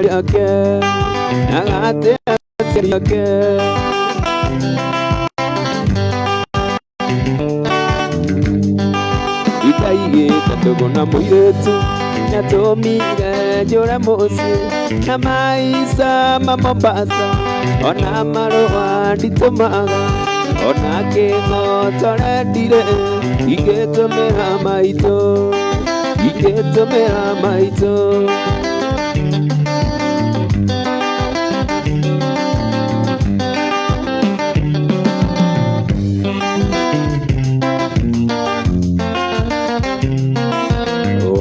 Ake na agate aciari ake. Itaigĩte ndũgũ na mũirĩtu nĩatũmire njũre mũciĩ na maica ma Mombasa ona marũa nditũmaga ona kĩng'otore ndirĩ ingĩtũmĩra maitũ ingĩtũmĩra maitũ.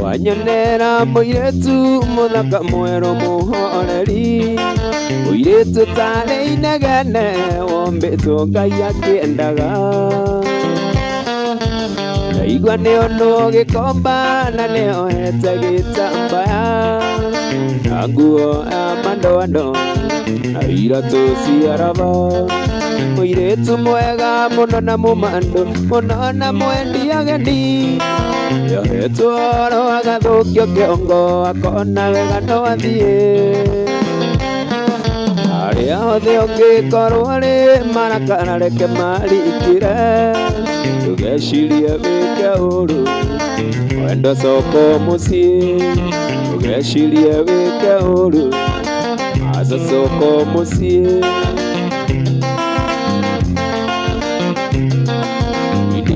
Wanyonera mũirĩtu mũthaka mwerũ mũhoreri mũirĩtu tarĩ inegene wombĩtwo Ngai akĩendaga ndaigua nĩ ũndũ gĩkomba na nĩohete gĩtambaya na nguo ya mandoando na iratũ cia raba mũirĩtu mwega mũno na mũmandũ mũno na mwendi ageni yohetwo oro agathũkio kĩongo akona wega no athiĩ harĩa hothe ũngĩkorwo rĩ marakara reke marikĩre ndũgecirie wĩke ũru wendo coko mũciĩ ndũgecirie wĩke ũru aca coko mũciĩ.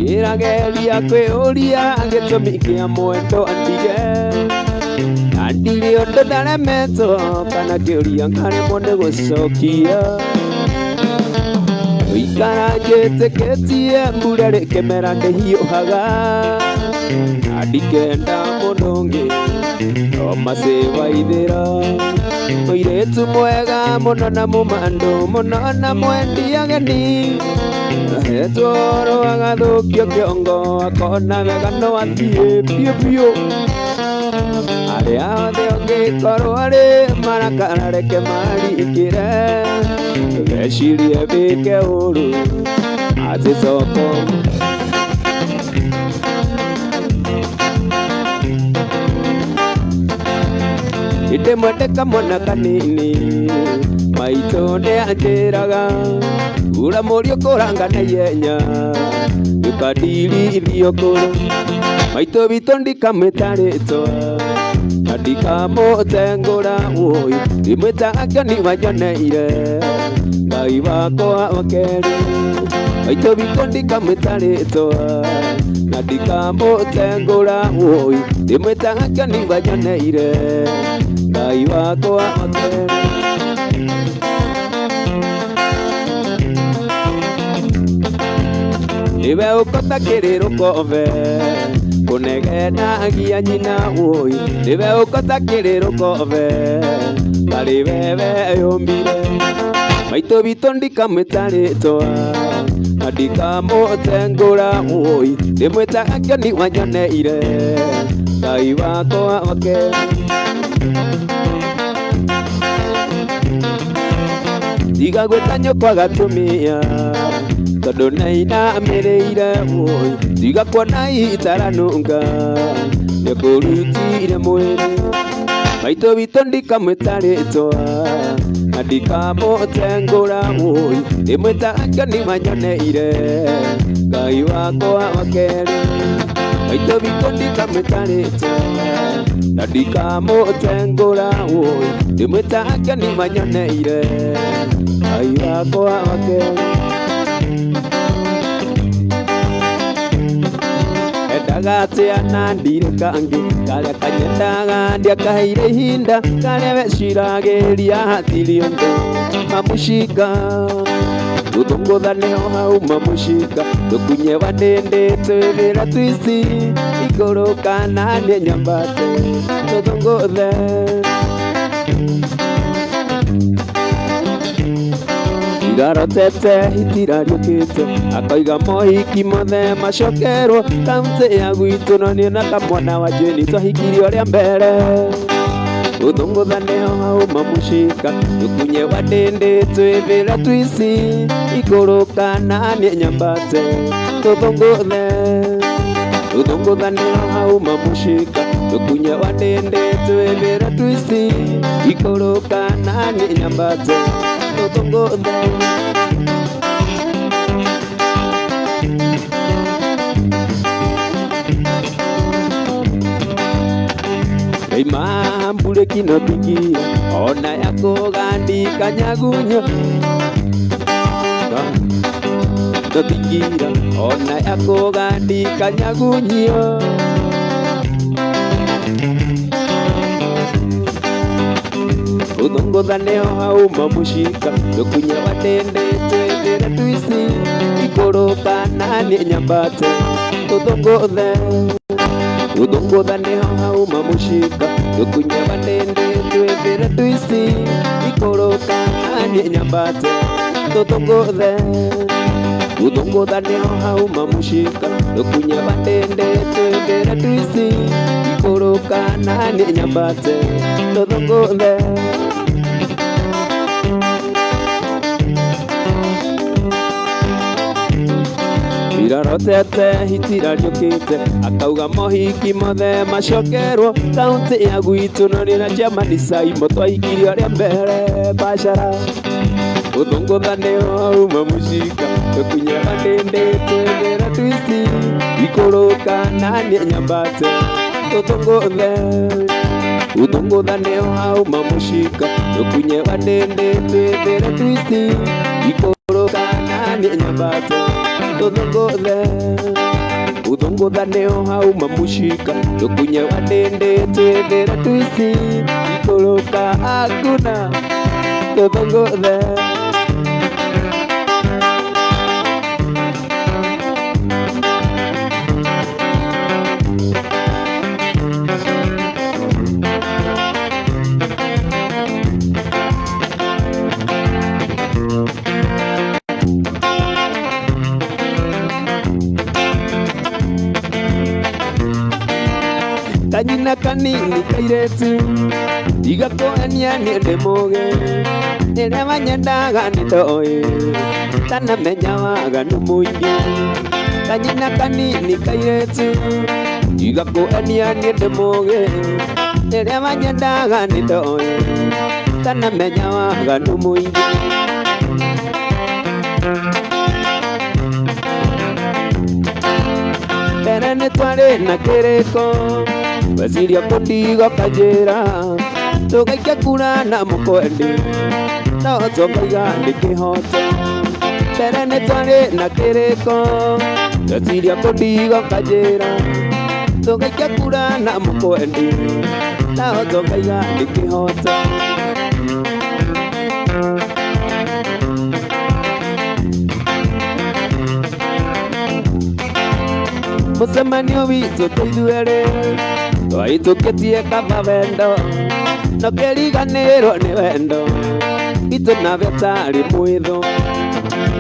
Ndĩrageria kwĩyũria gĩtũmi kĩa mwendo andige na ndirĩ ũndũ ndaremetwo kana kĩũria ngaremwo nĩ gũcokia gũikara njĩtĩkĩtie mbura rĩkĩmera ndĩhiũhaga na ndikenda mũndũ ũngĩ no macĩwaithĩra mũirĩtu mwega mũno na mũmandũ mũno na mwendi ageni ahetwo oro agathũkio kĩongo akona wega no athiĩ biũ biũ harĩa hothe ũngĩkorwo rĩ marakara reke marikĩre ndũgecirie wĩke ũru atĩ coko. Ndĩmwende kamwana kanini maitũ nĩanjĩraga ura mũriũ kũranga na ihenya ndũkandirithio kũrũ maitũ witũ ndikamwĩta rĩtwa na ndikamũtengũra wũi ndĩmwĩtaga kĩoni wanyoneire Ngai wakwa wa kerĩ maitũ witũ ndikamwĩta rĩtwa na ndikamũtengũra wũi ndĩmwĩtaga kĩoni wanyoneire Ngai wakwa wa kerĩ. Nĩwe ũkota kĩrĩrũkove kũnegenagia nyina wũi nĩwe ũkota kĩrĩrũkove karĩ wewe yũmbire maitũ witũ ndikamwĩta rĩtwa na ndikamũtengũra wũi ndĩmwĩtaga kĩoni wanyoneire Ngai wakwa wa kerĩ. Tiga gwĩta nyũkwa gatumia tondũ nĩainamĩrĩire wũi tiga kuona itaranunga nĩkũrutire mwĩrĩ maitũ witũ ndikamwĩta rĩtwa na ndikamũtengũra wũi ndĩmwĩtaga kĩoni wanyoneire Ngai wakwa wa kerĩ maitũ witũ ndikamwĩta rĩtwa na ndikamũtengũra wũi ndĩmwĩtaga kĩoni wanyoneire Ngai wakwa wa kerĩ. Endaga atĩa na ndirĩ kangĩ karĩa kanyendaga ndiakaheire ihinda karĩa weciragĩria hatirĩ ũndũ mamushika tũthũngũtha nĩho hau mamushika tũkunye wa ndĩndĩ twĩvĩra twici igũrũ kana nĩ nyambate tũthũngũthe. Igarotete itirariũkĩte akoiga mohiki mothe macokerwo kaunti ya gwitũ no niĩ na kamwana wa Jane twahikirio rĩa mbere ũthũngũtha nĩho hau mamushika tũkunye wa ndĩndĩ twĩvĩra twici igũrũ kana nĩ nyambate tũthũngũthe ũthũngũtha nĩho hau mamushika tũkunye wa ndĩndĩ twĩvĩra twici. Ikũrũka na niĩ nyambate tũthũngũthe. Ndaima mburĩki no tingira ona ya kũgandika nyagunyo no tingira ona ya kũgandika nyagunyio. Ũthũngũthanĩo hauma mũcika ndũkunye watĩndĩ twĩthĩre twici ikũrũka na niĩ nyambate tũthũngũthe. Ũthũngũthanĩo hauma mũcika ndũkunye watĩndĩ twĩthĩre twici ikũrũka na niĩ nyambate tũthũngũthe. Ũthũngũthanĩo hauma mũcika ndũkunye watĩndĩ twĩthĩre twici ikũrũka na niĩ nyambate tũthũngũthe. Irarotete hitirariũkĩte akauga mohiki mothe macokerwo kaunti ya gwitũ no rĩra Germany Saimo twahikirio rĩa mbere biacara. Ũthũngũthanĩo hauma mũcika tũkunye bandĩndĩ twĩthĩre twici ikũrũka na niĩ nyambate tũthũngũthe. Ũthũngũthanĩo hauma mũcika tũkunye bandĩndĩ twĩthĩre twici ikũrũka na niĩ nyambate tũthũngũthe. Ũthũngũthanĩo hauma mũcika tũkunye bandĩndĩ twĩthĩre twici ikũrũka hakuna tũthũngũthe. Kanyina kanini kairetu tiga kũhenia niĩ ndĩ mũgĩ rĩrĩa wanyendaga nĩndoĩ tanamenya waganu mũingĩ. Kanyina kanini kairetu tiga kũhenia niĩ ndĩ mũgĩ rĩrĩa wanyendaga nĩndoĩ tanamenya waganu mũingĩ. Mbere nĩtwarĩ na kĩrĩko weciria kũndiga kanjĩra tũgaikia kura na mũkwendi no tũkauga nĩ kĩhoto. Mbere nĩtwarĩ na kĩrĩko weciria kũndiga kanjĩra tũgaikia kura na mũkwendi no tũkauga nĩ kĩhoto. Mũcemanio witũ tũithuerĩ twaitũkĩtie kaba wendo no kĩriganĩrwo nĩ wendo itũ nawe tarĩ mwĩthũ.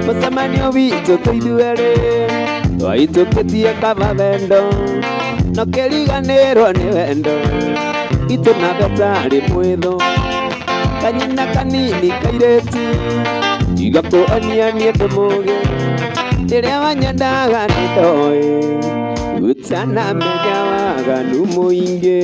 Mũcemanio witũ tũithuerĩ twaitũkĩtie kaba wendo no kĩriganĩrwo nĩ wendo itũ nawe tarĩ mwĩthũ. Kanyina kanini kairĩtu tiga kũhenia niĩ ndĩ mũgĩ rĩrĩa wanyendaga nĩndoĩ ũtanamenya waganu mũingĩ.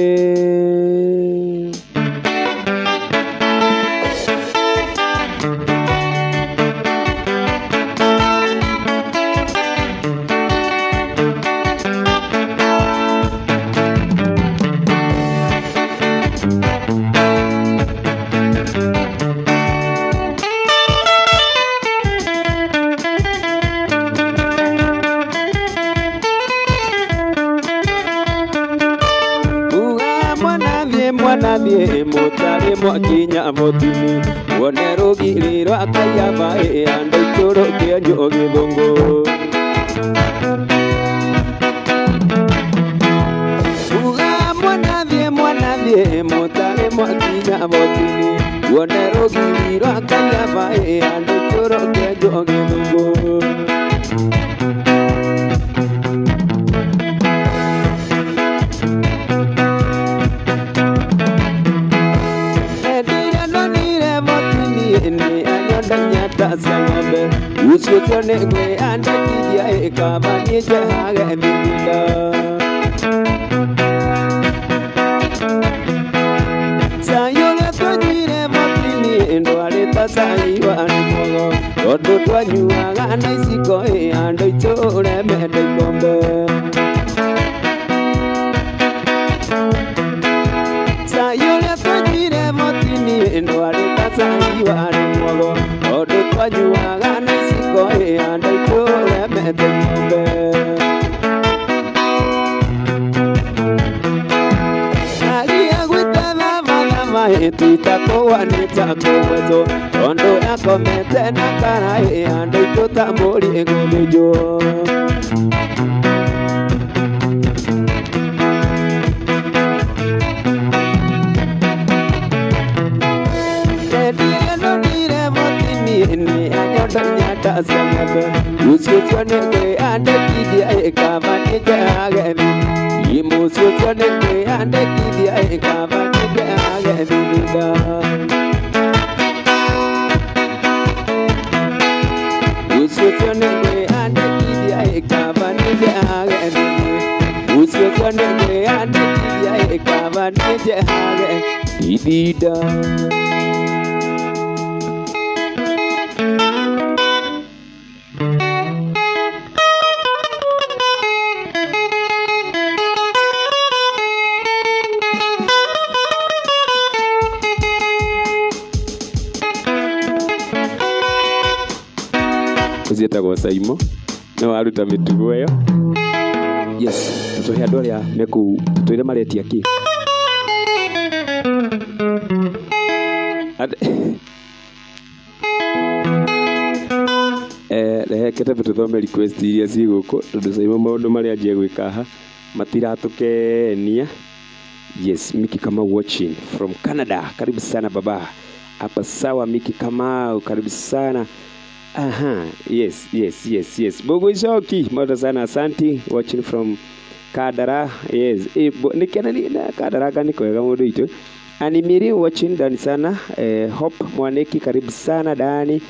Mwanathiĩ mũtarĩ mwakinya botini wone rũgiri rwa Kayaba andũ ikũrũke gĩthũngũ. Uga mwanathiĩ mwanathiĩ mũtarĩ mwakinya botini wone rũgiri rwa Kayaba andũ ikũrũke gĩthũngũ. Ucio nĩ ngwĩandĩkithia ĩkaba niĩ njehage mĩgũnda. Cai ũrĩa twanyuire ta cai warĩ mwogo tondũ twanyuaga na iciko ĩ andũ aitũ ũremete ikombe. Cai ũrĩa twanyuire motini ndwarĩ ta cai warĩ mwogo tondũ twanyuaga na iciko ĩ andũ aitũ ũremete ikombe. Titakowa nĩtakũgwetwo tondũ yakomete na karaĩ andũ aitũ ta mbũri ĩgũthĩnjwo. Ndendire ndonire motini nĩ anyondo inya cia ng'ombe mũciĩ ũcio nĩ kwĩyandĩkithia ĩkaba nĩnjehage thi mũciĩ ũcio nĩ kwĩyandĩkithia ĩkaba nĩnjehage thithinda. Mũciĩ ũcio nĩ kwĩyandĩkithia ĩkaba nĩnjehage thithi mũciĩ ũcio nĩ kwĩyandĩkithia ĩkaba nĩnjehage thithinda. Ũcio etagwo Saimo no waruta mĩtugo ĩyo. Yes, tũhe andũ arĩa mekũu tũtwĩre maretia kĩ. Reke twambe tũthome request iria ciĩ gũkũ tondũ Saimo maũndũ marĩa anjia gwĩka haha matiratũkenia. Yes, Miki Kamau watching from Canada. Karibu sana baba. Hapa sawa Miki Kamau, karibu sana. Aha, yes, yes, yes, yes. Bugu Icoki, moto sana asanti watching from Kadara. Yes, nikena ni na Kadara gani kwega mundu itu. Animiri watching dani sana. Hope Mwaneki karibu sana Dani.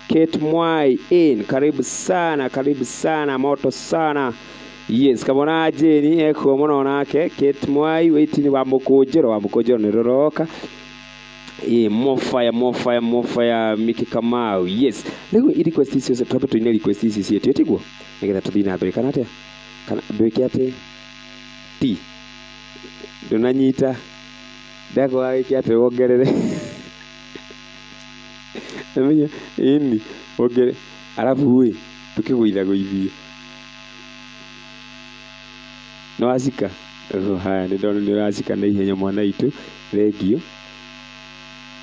Kate Mwai in karibu sana, karibu sana, moto sana. Yes, kamona Jeni eko muno nake Kate Mwai waiting wa mukujiro wa mukujiro ni roroka. More fire, more fire, more fire Miki Kamau. Yes. Rĩu i request icio ciothe twambe tũine request ici cietio tiguo nĩgetha tũthiĩ na mbere kana atĩa kana ndwĩke atĩ ti ndũnanyita ndakwaga wĩke atĩ wongerere namenya ĩni wongere arabu ĩ tũkĩgũithagũithie nĩwacika. Haya nĩndona nĩũracika na ihenya mwana witũ thengiũ.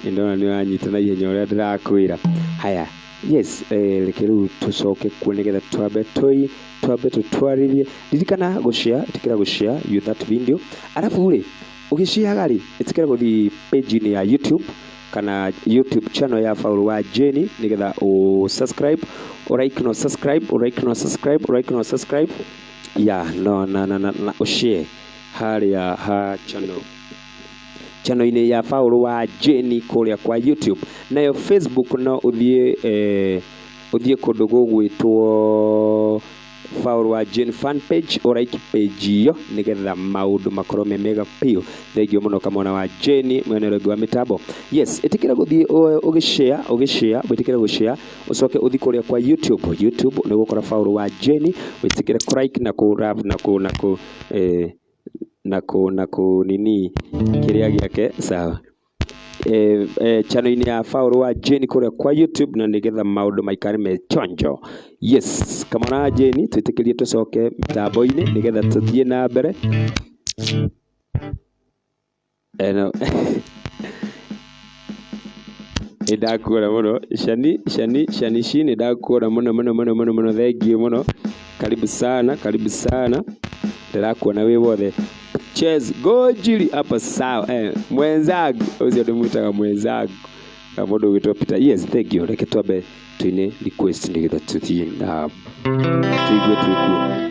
Nĩndona nĩũranyita na ihenya ũrĩa ndĩrakwĩra. Haya yes, reke rĩu tũcoke kuo nĩgetha twambe twambe tũtwarĩrie. Ririkana gũshare, ĩtĩkĩra gũshare you that video. Arabu rĩ ũgĩshareaga rĩ ĩtĩkĩra gũthiĩ page-inĩ ya YouTube kana YouTube channel ya Paul wa Jeni nĩgetha ũ subscribe, ũ like na subscribe, ũ like na subscribe, ũ like na subscribe ya no na na na, na ũshare harĩa ha channel channel-inĩ ya Paul wa Jeni kũrĩa kwa YouTube. Nayo Facebook no ũthiĩ ũthiĩ kũndũ gũgwĩtwo Paul wa Jane fan page ũ like page iyo nĩgetha maũndũ makorwo me mega biũ. Thengiũ mũno kamwana wa Jeni mwena ũrĩa ũngĩ wa mĩtambo. Yes, ĩtĩkĩra gũthiĩ ũgĩshare ũgĩshare wĩtĩkĩre gũshare ũcoke ũthiĩ kũrĩa kwa YouTube. YouTube nĩ ũgũkora Paul wa Jeni wĩtĩkĩre kũ like na kũ love na kũ na kũ na kũ na kũ nini kĩrĩa gĩake sawa. Channel-inĩ ya Paul wa Jeni kũrĩa kwa YouTube na nĩgetha maũndũ maikare me chonjo. Yes, kamwana wa Jeni twĩtĩkĩrie tũcoke mĩtambo-inĩ nĩgetha tũthiĩ na mbere. No. Nĩndakuona mũno Shani Shani Shani shi nĩndakuona mũno mũno mũno mũno mũno thengiũ mũno. Karibu sana, karibu sana. Ndĩrakuona wĩ wothe. Cheers, Gojiri hapa sawa. Mwenzangu ũcio ndĩmwĩtaga mwenzangu. Na mũndũ ũgwĩtwo Peter. Yes, thank you. Reke twambe tuine request nĩgetha tũthiĩ na tũigue twĩkuo.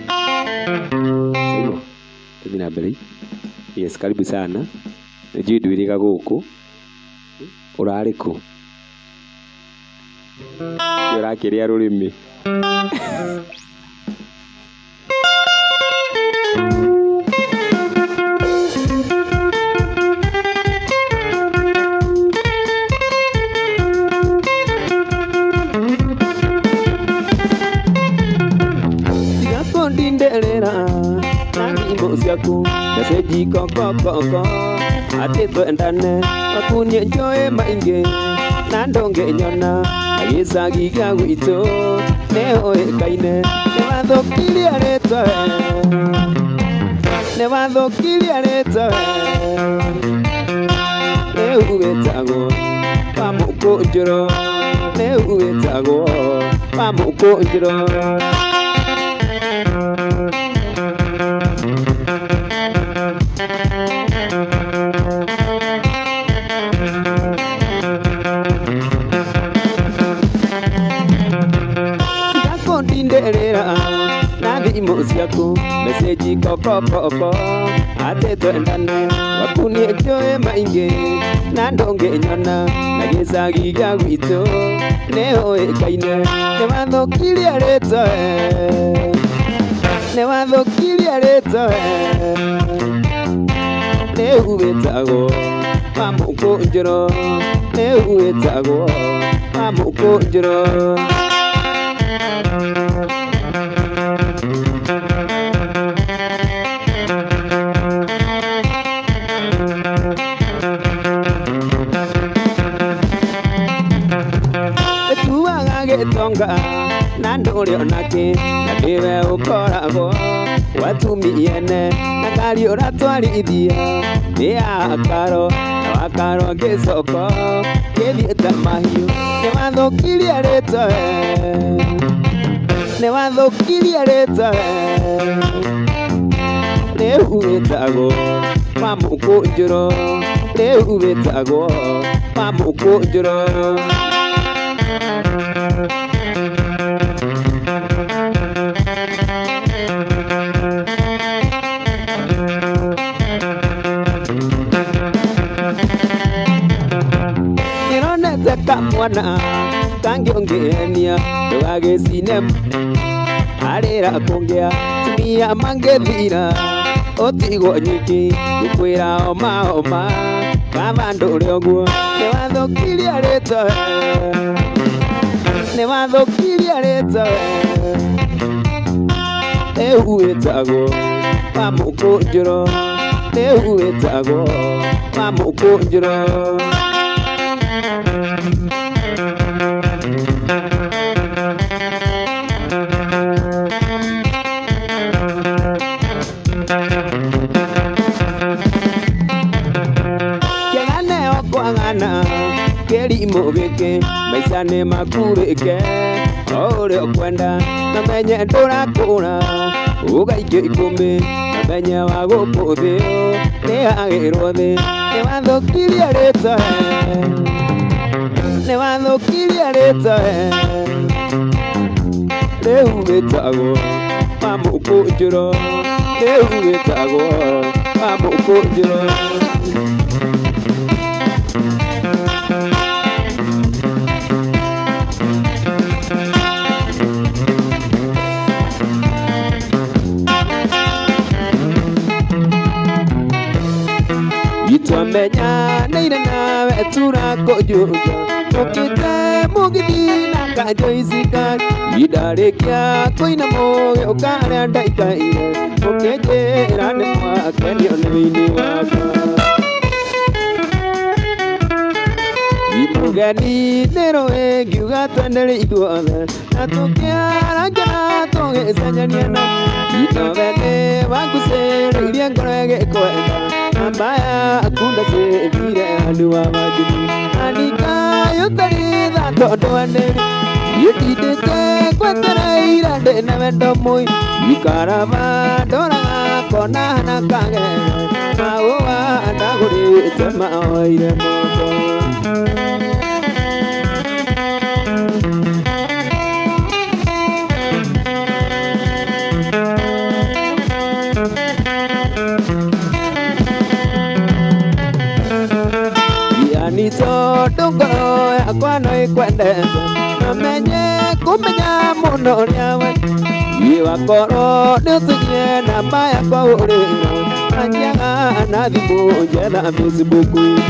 Saimo, tũthiĩ na mbere. Yes, karibu sana. Nĩnjũĩ ndwĩrĩga gũkũ. Ũrarĩ kũ? Ũrakĩrĩa rũrĩmĩ. Meseji kokokoko atĩ twendane wakunie njũĩ maingĩ na ndũngĩnyona na gĩcagi gĩa gwitũ nĩũĩkaine nĩwathũkirie rĩtwa we nĩwathũkirie rĩtwa we rĩu wĩtagwo wa mũkũnjũro rĩu wĩtagwo wa mũkũnjũro. Ndakũndindĩrĩra na thimũ ciaku meseji kokokoko atĩ twendane wakunie njũĩ maingĩ na ndũngĩnyona na gĩcagi gĩa gwitũ nĩũĩkaine nĩwathũkirie rĩtwa we nĩwathũkirie rĩtwa we rĩu wĩtagwo wa mũkũnjũro rĩu wĩtagwo wa mũkũnjũro. Gĩtonga na ndũrĩ onakĩ na nĩwe ũkoragwo watumia ene na ngari ũratwarithia nĩ ya karo na wakaro ngĩcoka ngĩthiĩ ta mahiũ nĩwathũkirie rĩtwa we nĩwathũkirie rĩtwa we rĩu wĩtagwo wa mũkũnjũro rĩu wĩtagwo wa mũkũnjũro. Nĩronete kamwana kangĩongenia ndũgagĩcine arĩra kũngĩa tumia mangĩthira ũtigwo nyingĩ ngũkwĩra oma oma kaba ndũrĩ ũguo nĩwathũkirie rĩtwa we nĩwathũkirie rĩtwa we rĩu wĩtagwo wa mũkũnjũro rĩu wĩtagwo wa mũkũnjũro. Kĩgane o kwagana kĩrimũ gĩkĩ maica nĩ makurĩke o ũrĩa ũkwenda namenye ndũrakũra ũgaikio ikũmbĩ namenye wa gũkũ thĩ nĩagĩrwo thĩ nĩwathũkirie rĩtwa we nĩwathũkirie rĩtwa we rĩu wĩtagwo wa mũkũnjũro rĩu wĩtagwo wa mũkũnjũro. Twamenya nĩire nawe turakũnjũja ũkĩte mũgithi na kanjoicika indarĩkia kũina mũgĩũka harĩa ndaikaire mũkĩnjĩra nĩ mwakenio nĩ wĩini wakwa Mũgeni nĩ rũĩ ngiuga twendere ithuothe na tũkĩarangia na tũgĩcenjania na itobe nĩ wangucĩrĩirie ngoro ĩgĩkwenda namba yaku ndacĩbire handũ wa manjini andika yũtarĩ tha tondũ anĩrĩ niĩ ndindĩte gwetereire ndĩna wendo mũi ikaraba ndoraga kona na kagere maũa ndagũrĩte maoire moko. Ni tondũ ngoro yakwa no ĩkwendete namenye kũmenya mũno ũrĩa we niĩ wakorwo nĩũtigie namba yakwa ũrĩra anjiaga na thimũ njetha Facebook-inĩ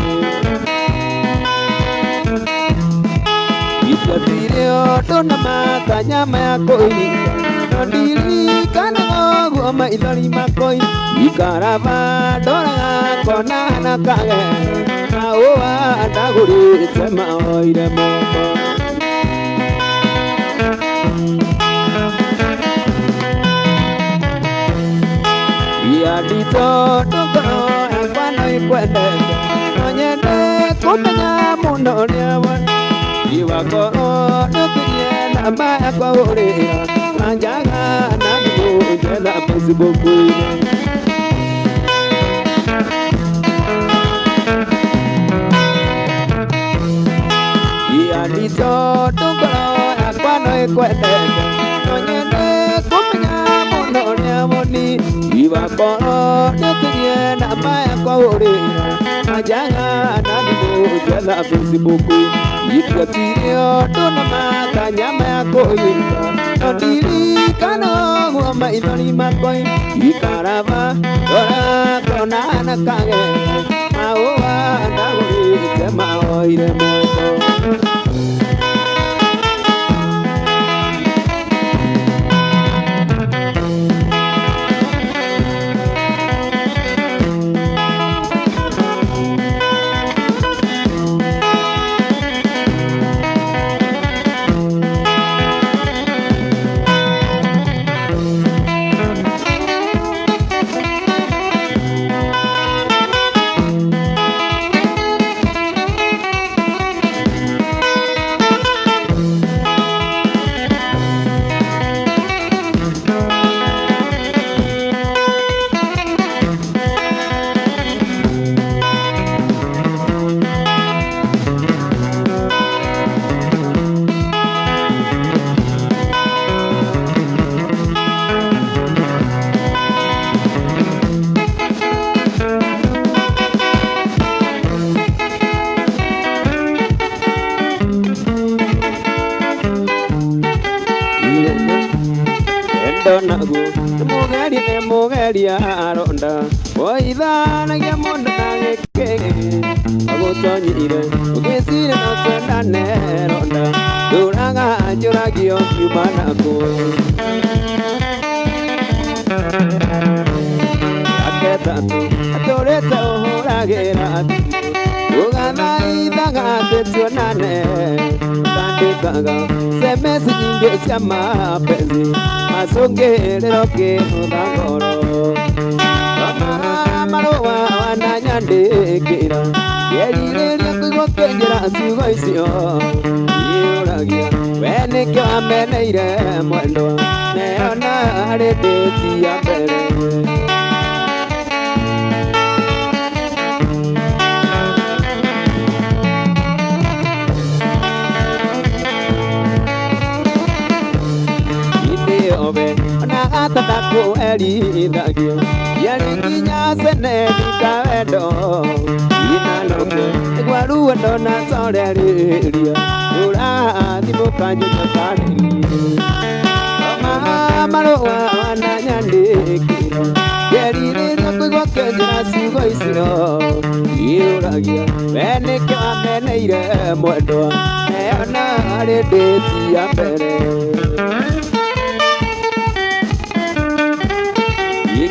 Gũtirĩ ũndũ na matanya maya kũhinga No ndirikanaga ũguo maithori makoi ikaraba ndoraga kona na kage maũa ndagũrĩte maoire moko. Ndito ngoro yakwa no ĩkwendete no nyende kũmenya mũno ũrĩa iwakorwo nĩũkinyie namba yakwa hũrĩra na njaga na thimũ njetha Facebook-inĩ. Ndito ngoro yakwa no ĩkwendete no nyende kũmenya mũno ũrĩa woni iwakorwo nĩũkinyie namba yakwa hũrĩra na njaga na thimũ njetha Facebook-inĩ. Itwatire ũndũ na matanya maya kũhika no ndirikana ũguo maithori makwa ikaraba ndora kona na kage maũa ndagũrĩte maoire moko. Naguo nĩ mũgeria aronda woithanagia mũndũ na gĩkĩngĩ agũtonyire ũgĩcire no twendane ronda ndũraga njũragio ngiuma nakuo. Aketatũ atũrĩte ũhũragĩra ũgathaithaga atĩ tuonane ũkandĩkaga SMS nyingĩ cia mapenzi macũngĩrĩro kĩhũtha ngoro. Thoma marũa wananyandĩkĩra ngĩrirĩria kũigua ũkĩnjĩra ciugo icio iyũragia we nĩkĩo ameneire mwendwa neona arĩ ndĩti ya mbere. Ona atatakwĩrithagio yarĩ nginya ceneni kawendo inanoke nĩgwa ruo ndonatorereria ũrathimũka njuja kanini. Thoma marũa wananyandĩkĩra ngĩrirĩria kũigua ũkĩnjĩra ciugo icio iyũragia we nĩkĩo ameneire mwendwa neona arĩ ndĩti ya mbere.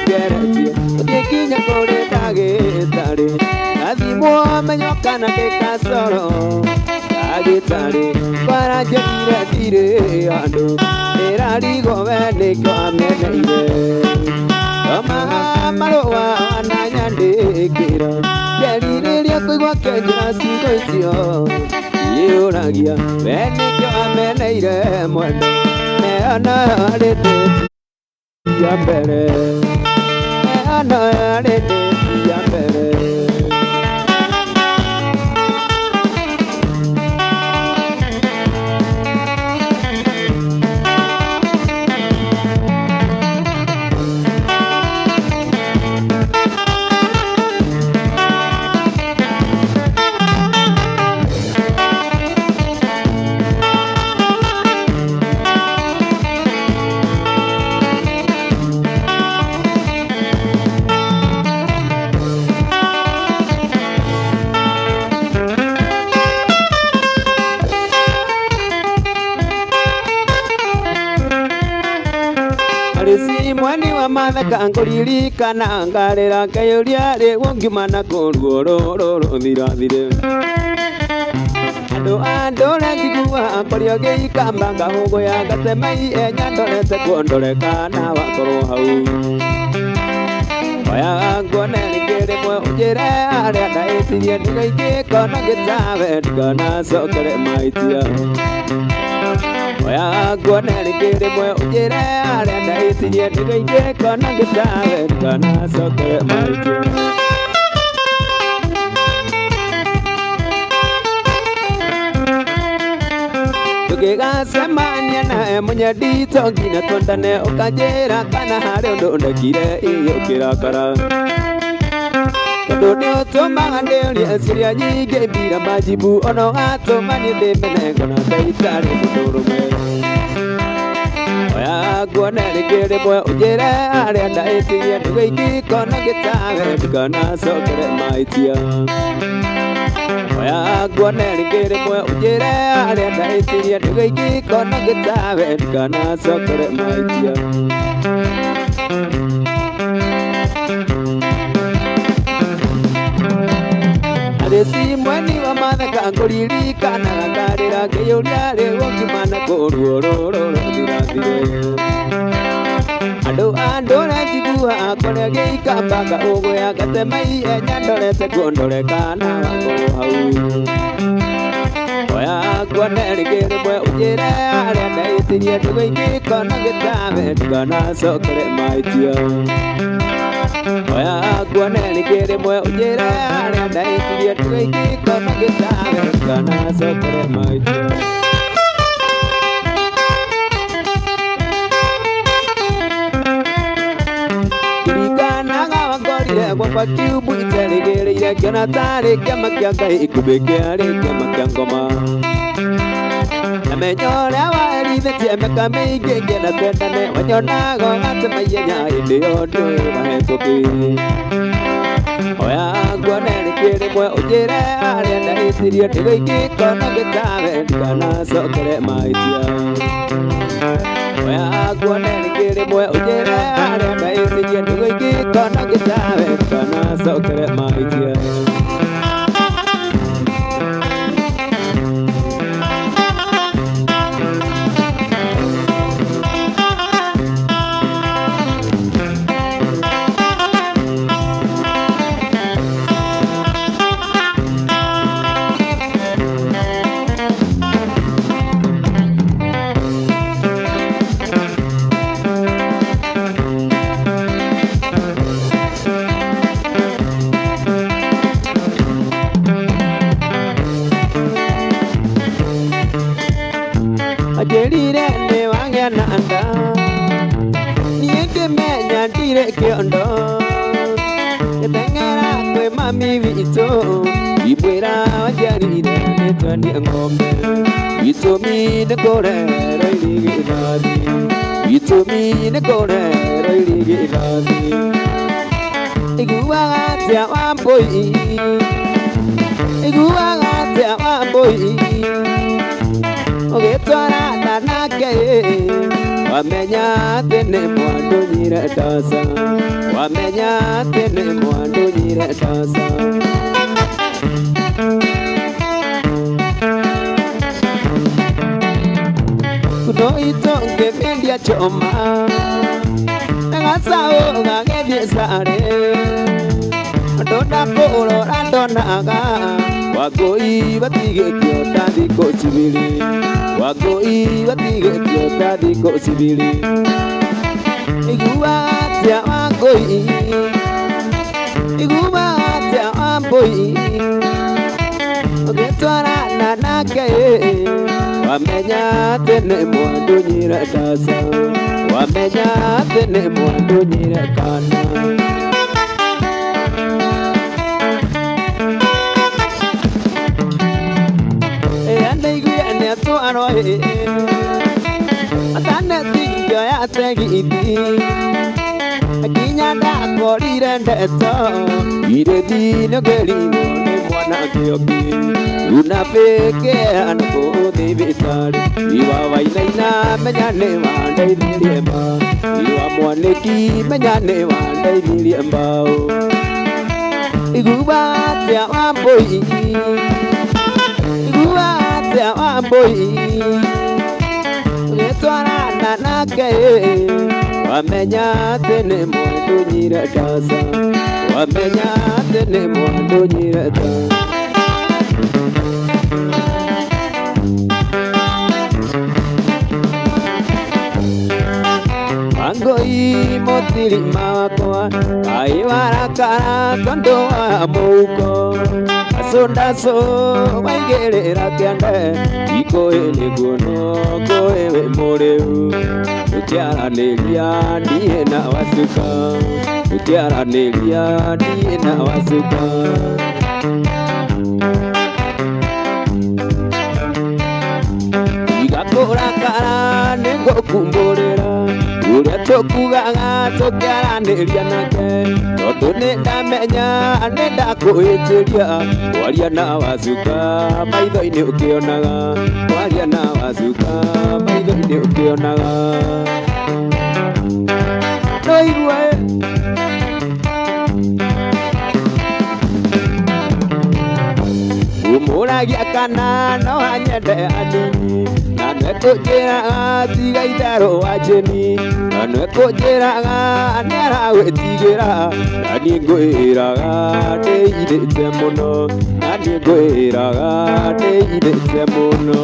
Ngeretie ũgĩkinya kũrĩ ndagĩtarĩ ngathimwo menyo kana ndĩ kacoro ndagĩtarĩ kwaranjĩrire ndirĩ handũ ndĩrarigwo we nĩkĩo ameneire. Thoma marũa wananyandĩkĩra ngĩrirĩria kũigua ũkĩnjĩra ciugo icio iyũragia we nĩkĩo ameneire mwendwa neona arĩ ndĩti ya mbere. Neona arĩ ndĩti ya mbere. matheka ngũririkana ngarĩra ngeyũria rĩu ngiuma na kũruo rũrũ rũthirathire. Andũ a ndũre njiguaga kũrĩa ngĩikamba ngahũgũya ngatema ihenya ndorete kuo ndore kana wakorwo hau. Oya nguone rĩngĩ rĩmwe ũnjĩre harĩa ndahĩtirie ndigaingĩko na ngĩtawe ndikanacokere mahĩtia. Oya nguone rĩngĩ rĩmwe ũnjĩre harĩa ndahĩtirie ndigaingĩko na ngĩtawe ndikanacokere mahĩtia. Tũgĩgacemania nawe mũnyendito nginya twendane ũkanjĩra kana harĩ ũndũ ndekire ĩĩ ũkĩrakara. Tondũ nĩ ũtũmaga ndĩũrie ciũria nyingĩ mbira majibu ona ũgatũma niĩ ndĩmene ngona ta itarĩ mũndũrũme. Oya nguone rĩngĩ rĩmwe ũnjĩre harĩa ndahĩtirie ndũgaingĩko na ngĩtawe ndikanacokere mahĩtia. Oya nguone rĩngĩ rĩmwe ũnjĩre harĩa ndahĩtirie ndũgaingĩko na ngĩtawe ndikanacokere mahĩtia. Arĩci mweni wa matheka ngũririkanaga ngarĩra ngĩyũria rĩu ngiuma na kũruo rũrũ rũthirathire. Andũ a ndũre njiguaga kũrĩa ngĩikamba ngahũgũya ngatema ihenya ndorete kuo ndore kana wakorwo hau. Oya nguone rĩngĩ rĩmwe ũnjĩre harĩa ndahĩtirie ndũgaingĩko na ngĩtawe ndikanacokere mahĩtia. Oya nguone rĩngĩ rĩmwe ũnjĩre harĩa ndahĩtirie ndũgaingĩko na ngĩtawe ndikanacokere mahĩtia. Ndirikanaga wangorire gwakwa kiumbu iterĩgĩrĩire ngĩona tarĩ kĩama kĩa Ngai ikumbĩ kĩarĩ kĩama kĩa ngoma. Namenya ũrĩa waherithĩtie mĩaka mĩingĩ ngĩenda twendane wanyonaga ũgatema ihenya hĩndĩ ĩyo ndiũĩ wahetwo kĩ. Oya nguone rĩngĩ rĩmwe ũnjĩre harĩa ndahĩtirie ndũgaingĩko na ngĩtawe ndikanacokere mahĩtia. Oya nguone rĩngĩ rĩmwe ũnjĩre harĩa ndahĩtirie ndũgaingĩko na ngĩtawe ndikanacokere mahĩtia. Anjĩrire nĩ wagĩa na nda niĩ ngĩmenya ndirĩ kĩondo ngĩteng'era kwĩ mami witũ ngĩmwĩra wanjiarire nĩ twendie ng'ombe gĩtũmi nĩ kũrerwo irigithathi gĩtũmi nĩ kũrerwo irigithathi. Iguaga atĩa Wambũi iguaga atĩa Wambũi ũgĩtwarana nake wamenya atĩ nĩ mwandunyire ndaca wamenya atĩ nĩ mwandunyire ndaca. Kuno itũ ngĩmĩendia choma na gacaũ gagĩthiĩ carĩ ũndũ ndakũrora ndonaga Wangũi watigĩtio ta thikũ cibĩrĩ Wangũi watigĩtio ta thikũ cibĩrĩ. Iguaga atĩa Wangũi iguaga atĩa Wambũi ũgĩtwarana nake wamenya atĩ nĩ mwandunyire ndaca wamenya atĩ nĩ mwandunyire kana. Ndaiguire nĩ atwarwo ĩ atanetithio ya tegithi nginya ndakorire ndeto irĩthi nĩ ũngĩrigwo nĩ mwana. na Kĩoki unabĩkea na kũu thibitarĩ iwa wainaina menya nĩ wandeithirie ma iwa mwanĩki menya nĩ wandeithirie mbaũ igua atĩa Wambũi igua atĩa Wambũi ũgĩtwarana nake wamenya atĩ nĩ mwandunyire ndaca wamenya atĩ nĩ mwandunyire nda. Wangũi mũtirima wakwa kaĩ warakara tondũ wa mũhuko acu waigĩrĩra kĩande ikũĩ nĩguo kũĩ wĩ mũrĩu tũkĩaranĩria niĩ na Wacuka tũkĩaranĩria niĩ na Wacuka. Tiga kũrakara nĩngũkumbũrĩra ũrĩa tũkugaga tũkĩaranĩria nake tondũ nĩndamenya nĩndakũhĩtĩria kwaria na Wacuka maitho-inĩ ũkĩonaga kwaria na Wacuka maitho-inĩ ũkĩonaga no igue ũmũragia kana no anyende anini na nĩekũnjĩraga tiga itherũ wa Jeni na nĩekũnjĩraga nĩaragwĩtigĩra na niĩ ngwĩraga ndĩirĩte mũno na niĩ ngwĩraga ndĩirĩte mũno.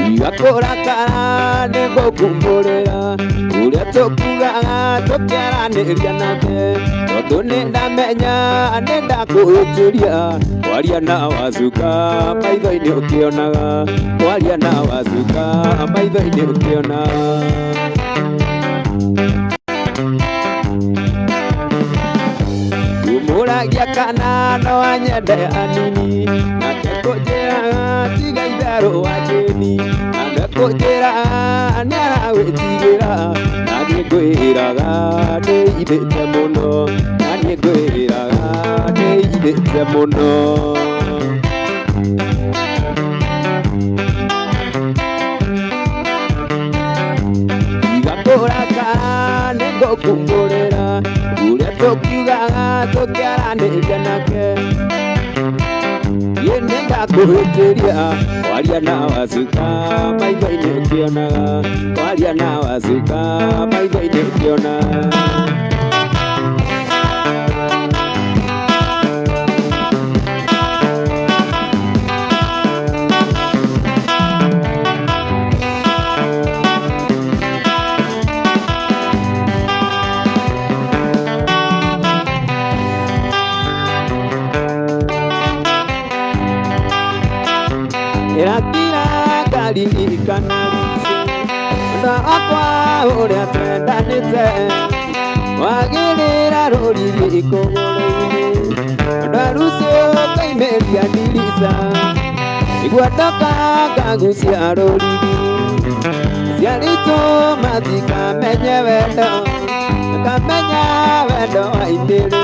Tiga kũrakara nĩngũkumbũrĩra ũrĩa tũkugaga tũkĩaranĩria nake tondũ nĩndamenya nĩndakũhĩtĩria kwaria na Wacuka maitho-inĩ ũkĩonaga kwaria na Wacuka maitho-inĩ ũkĩonaga. Ũmũragia kana no anyende anini nake kũnjĩraga tiga itherũ wa Jeni na nĩekũnjĩraga nĩaragwĩtigĩra na niĩ ngwĩraga ndĩirĩte mũno na niĩ ngwĩraga ndĩirĩte mũno. Tiga kũrakara nĩngũkumbũrĩra ũrĩa tũkiugaga tũkĩaranĩria nake niĩ nĩndakũhĩtĩria kwaria na Wacuka maitho-inĩ ũkĩonaga kwaria na Wacuka maitho-inĩ ũkĩonaga. Ĩrakira ngaririkana Lucy mwendwa wakwa ũrĩa twendanĩte wagĩrĩra rũrigi kũgũrũ-inĩ mwendwa Lucy ũkaimĩria ndirica nĩguo ndoka ngagucia rũrigi aciari aitũ matikamenye wendo makamenya wendo waitĩrĩra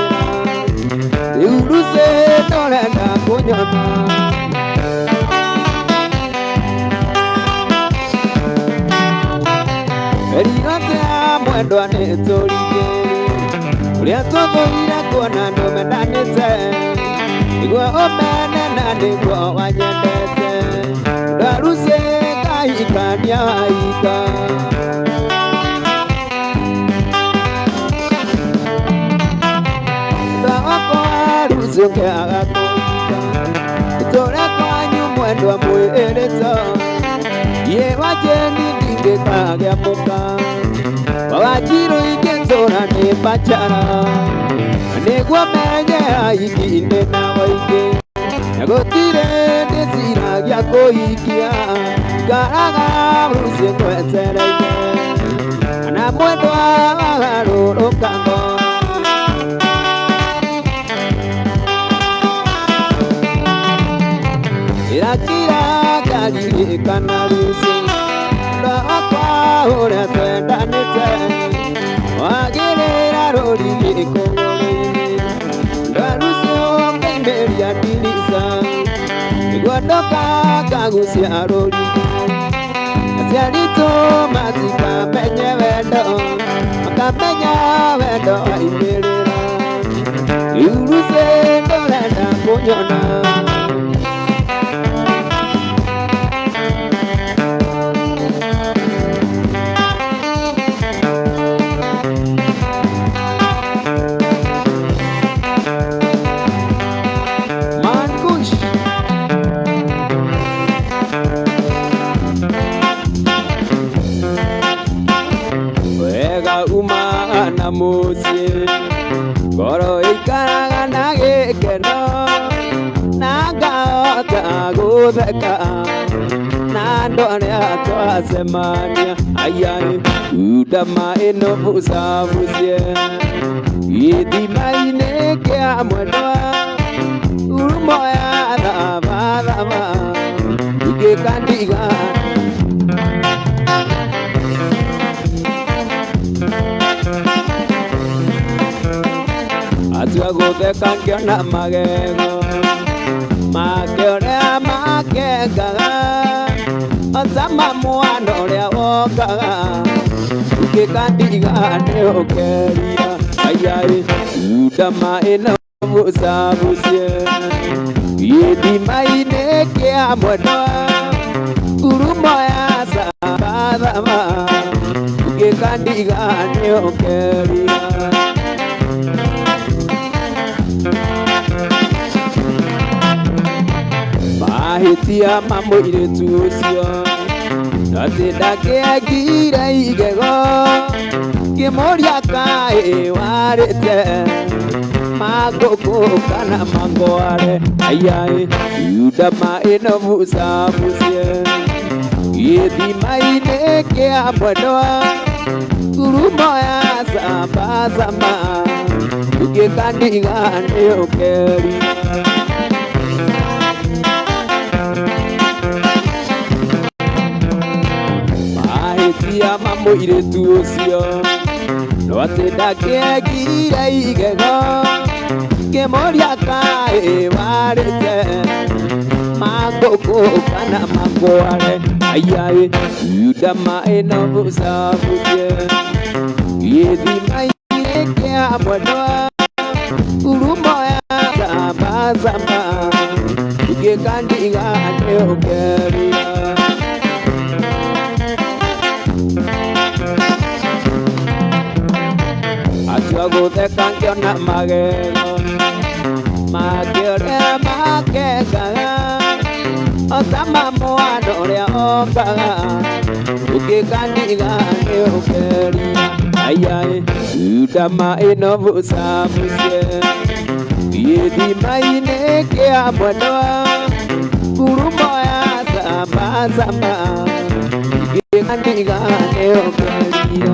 rĩu Lucy ndũrenda kũnyona. Erigate mwendwa nĩ tũrigĩrĩ ũrĩa tũthũire kuona andũ mendanĩte nĩguo ũmene na nĩguo wanyendete mwendwa Lucy ngahikania wahika. Mwendwa wakwa Lucy ũngĩaga kũhika itũũra kwanyu mwendwa mwĩrĩto niĩ wa Jeni ndingĩkagĩa mũka wa Wanjirũ ingĩtũra nĩ bachara nĩguo menye ahiki ndĩ na waingĩ na gũtirĩ ndĩciragia kũhikia ngaraga Lucy ngwetereire na mwendwa wagarũrũka ngoro. Ĩrakira ngaririkana Lucy mwendwa wakwa ũrĩa Gĩkũyũ-inĩ Ndarucio ngaimĩria ndirica nĩguo ndoka ngagucia rũrigi aciari aitũ matikamenye wendo makamenya wendo waimĩrĩra rĩu Lucy ndũrenda kũnyona. Man Kush. Wega uma na mũciĩ ngoro ĩikaraga na gĩkeno na ngahota gũtheka na andũ arĩa twacemania ayai unda ĩno bucabucie gĩthima-inĩ kĩa mwendwa urumo ya thabathaba ingĩkandiga. Atua gũtheka ngĩona magego make ũrĩa makengaga ota mwana ũrĩa wokaga ũngĩkandiga nĩ ũkeria ayai unda ĩno bucabucie gĩthima-inĩ kĩa mwendwa ngurumo ya thabathaba ũngĩkandiga nĩ ũkeria. Mahĩtia ma mũirĩtu ũcio atĩ ndakĩengire igego ngĩmũria kaĩ warĩte mangũkũ kana mangware ayai unda ĩno bucabucie gĩthima-inĩ kĩa mwendwa ngurumo ya cambacamba ũngĩkandiga nĩ ũkeria. Mahĩtia ma mũirĩtu ũcio no atĩ ndakĩengire igego ngĩmũria kaĩ warĩte mangũkũ kana mangware ayai unda ĩno bucabucie gĩthima-inĩ kĩa mwendwa ngurumo ya cambacamba ũngĩkandiga nĩ ũkeria. Atua gũtheka ngĩona magego make ũrĩa makengaga ota mwana ũrĩa okaga ũngĩkandiga nĩ ũkeria ayai unda ĩno bucabucie gĩthima-inĩ kĩa mwendwa ngurumo ya cambacamba ũngĩkandiga nĩ ũkeria.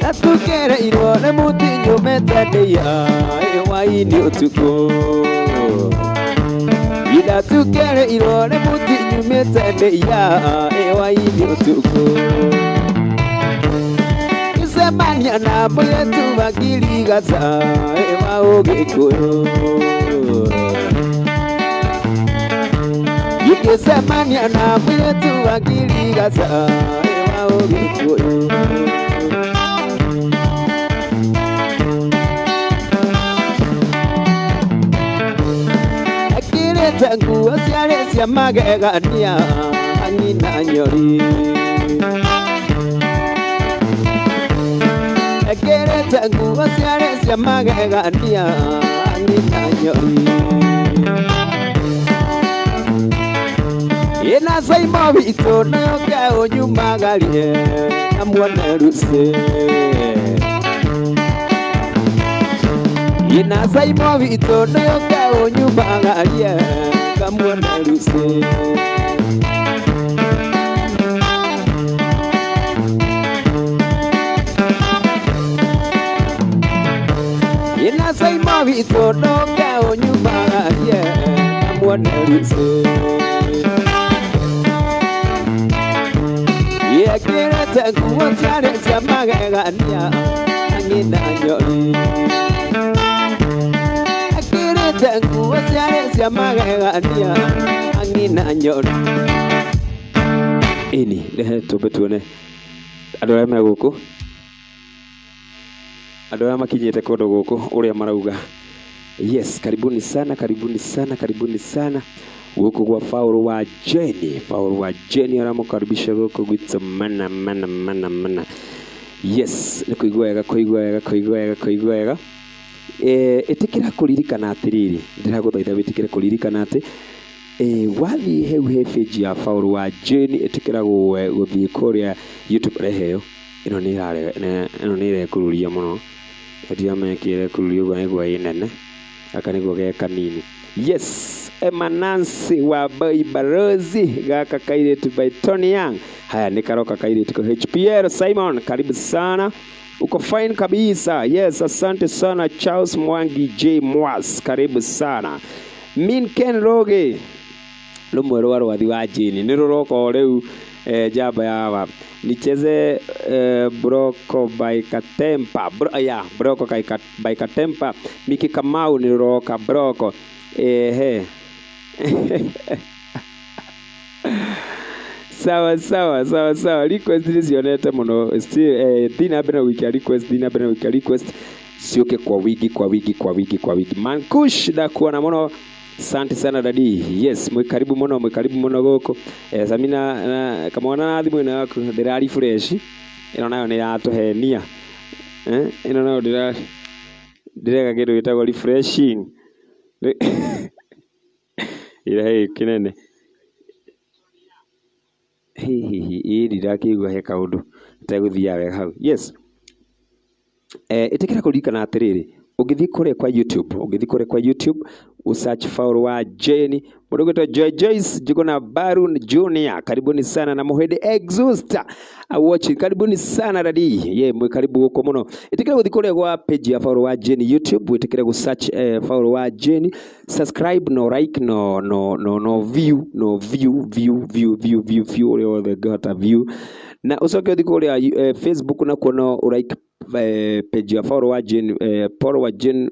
Natukereirwo nĩ mũtinyumĩte ndĩa hwaĩ-inĩ ũtukũ Ndatukereirwo nĩ mũtinyumĩte ndĩa hwaĩ-inĩ ũtukũ Ngĩcemania na mũirĩtu wa ngirigaca wa Ũgĩkũyũ Ngĩcemania na mũirĩtu wa ngirigaca wa Ũgĩkũyũ. Ekĩrĩte nguo ciarĩ cia magegania ng'ina nyori Ekĩrĩte nguo ciarĩ cia magegania ng'ina nyori Ĩna Saimo witũ nĩũke ũnyumagarie na muone Lucy. Ina Saimo witũ ndũke ũnyumagarie kamuone Lucy. Ina Saimo witũ ndũke ũnyumagarie kamuone Lucy. Yekĩrĩte nguo ciarĩ cia magegania ang'ina nyori. Ekĩrĩte nguo ciarĩ cia magegania ang'ina nyori. Ĩni rehe tũmbe tuone andũ arĩa me gũkũ, andũ arĩa makinyĩte kũndũ gũkũ ũrĩa marauga. Yes, karibuni sana, karibuni sana, karibuni sana gũkũ gwa Paul wa Jenny. Paul wa Jenny aramũkaribisha gũkũ gwitũ mana mana mana mana. Yes, nĩ kũigua wega, kũigua wega, kũigua wega, kũigua wega. Ĩtĩkĩra kũririkana atĩrĩrĩ, ndĩragũthaitha wĩtĩkĩre kũririkana atĩ wathiĩ heu he page ya Paul wa Jenny, ĩtĩkĩra gũthiĩ kũrĩa YouTube reheo. Ĩno nĩ ĩno nĩ ĩrekururia mũno. Ndiramenya kĩ ĩrekururia ũguo nĩguo ĩ nene. Gaka nĩguo ge kanini. Yes, Emma Nancy wa Boy Barozi gaka kairĩtu by Tony Young. Haya nĩ karoka kairĩtu ko HPL Simon, karibu sana. Uko fine kabisa. Yes, asante sana Charles Mwangi J Mwas, karibu sana. Min Ken Roge rũmwe rwa rwathi wa Jane nĩ rũroka o rĩu njamba ya nicheze Broko by Katempa bro, yeah, Broko by Katempa Miki Kamau nĩ rũroka Broko ehe. Sawa sawa sawa sawa, request nĩ cionete mũno still thiĩ na mbere na gũikia request, thiĩ na mbere na gũikia request ciũke kwa wingi kwa wingi kwa wingi kwa wingi. Mankush ndakuona mũno. Asante sana dadi. Yes, mwĩ karibu mũno, mwĩ karibu mũno gũkũ. Samina na kamwana na thimũ ĩno yaku ndĩra refresh. Ĩno nayo nĩ yatũhenia. Ĩno nayo ndĩreka kĩndũ gĩtagwo refreshing. Ĩrehe kĩnene. Hihihi, ĩĩ ndirakĩigua he kaũndũ gategũthiaga wega hau. Yes. Ĩtĩkĩra kũririkana atĩrĩrĩ, ũngĩthiĩ kũrĩa kwa YouTube, ũngĩthiĩ kũrĩa kwa YouTube, usearch Paul wa Jane, mũndũ ũgwĩtwo Joy Joyce Njuguna Barun Junior, karibuni sana na Mũhĩndĩ Exhauster watching, karibuni sana dadi. Ye mwĩ karibu gũkũ mũno. Ĩtĩkĩra gũthiĩ kũrĩa gwa page ya Paul wa Jane YouTube, wĩtĩkĩre gũ search Paul wa Jane, subscribe no like no no no no view no view view view view view view ũrĩa wothe ũngĩhota view, na ũcoke ũthiĩ kũrĩa Facebook nakuo no ũ like page ya Paul wa Jane, Paul wa Jane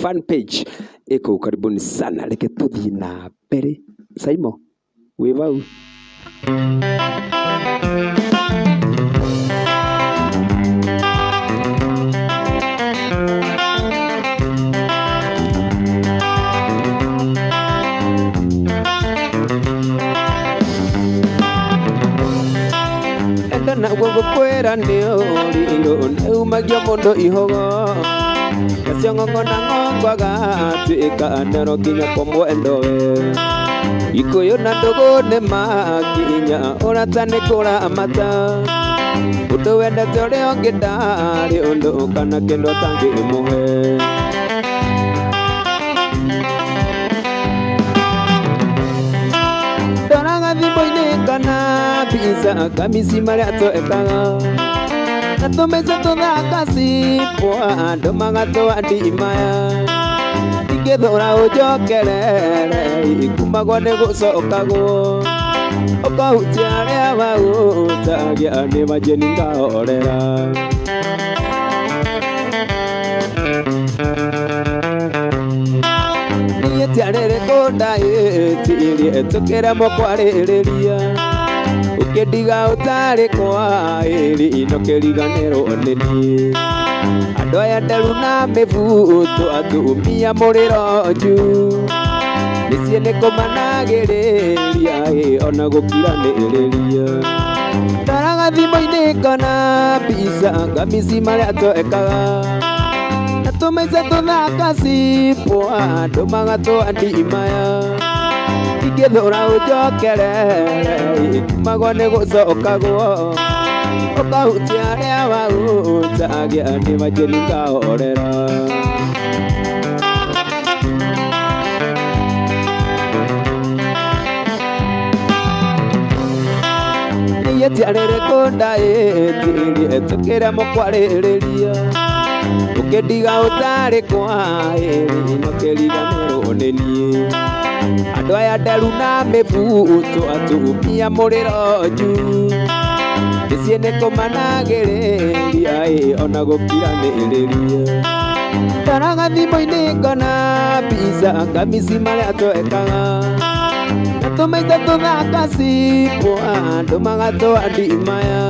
fan page ĩkũu. Karibuni sana, reke tũthiĩ na mbere. Saimo wĩ vau? Enda naguo ngũkwĩra nĩ ũrirũ nĩumagia mũndũ ihogo gacio ng'ong'o na ng'ongo agatuĩka nero nginya kwa mwendowe Gĩkũyũ na ndũgũ nĩ makinya ũrata nĩ kũramata ũndũ wendete ũrĩa ũngĩ ndarĩ ũndũ kana kĩndũ atangĩmũhe. Ndoraga thimũ-inĩ kana mbica kamisi marĩa twekaga na tũmĩca tũthaka cipwa andũ magatũa ndimaya ingĩthũra ũnjokerere ikumagwo nĩ gũcokagwo ũkahutia arĩa mahutagia nĩ majeni ngahorera. Niĩ tiarĩrĩ kũndaĩtirie tũkĩremwo kwarĩrĩria ũkĩndiga ũtarĩ kwaĩri no kĩriganĩrwo nĩ niĩ andũ aya nderu na mĩbuto atumia mũrĩro juu mĩciĩ nĩ kũmanagĩrĩria ona gũkiranĩrĩria ndoraga thimũ-inĩ ngona mbica ngamici marĩa twekaga na tũmaica tũthaka cipwa andũ magatũa ndimaya ingĩthũra ũnjokerere ikumagwo nĩ gũcokagwo ũkahutia arĩa mahutagia nĩ majeni ngahorera. Ihĩtia rĩrĩkũ ndaĩtirie tũkĩremwo kwarĩrĩria ũkĩndiga ũtarĩ kwaĩrĩ na ũkĩriganĩrwo nĩ niĩ andũ aya nderu na mĩbuto atumia mũrĩro juu mĩciĩ nĩ kũmanagĩrĩria ona gũkiranĩrĩria ndaraga thimũ-inĩ ngona mbica ngamisi marĩa twekaga na tũmaitha tũthaka cibũ andũ magatũa ndimaya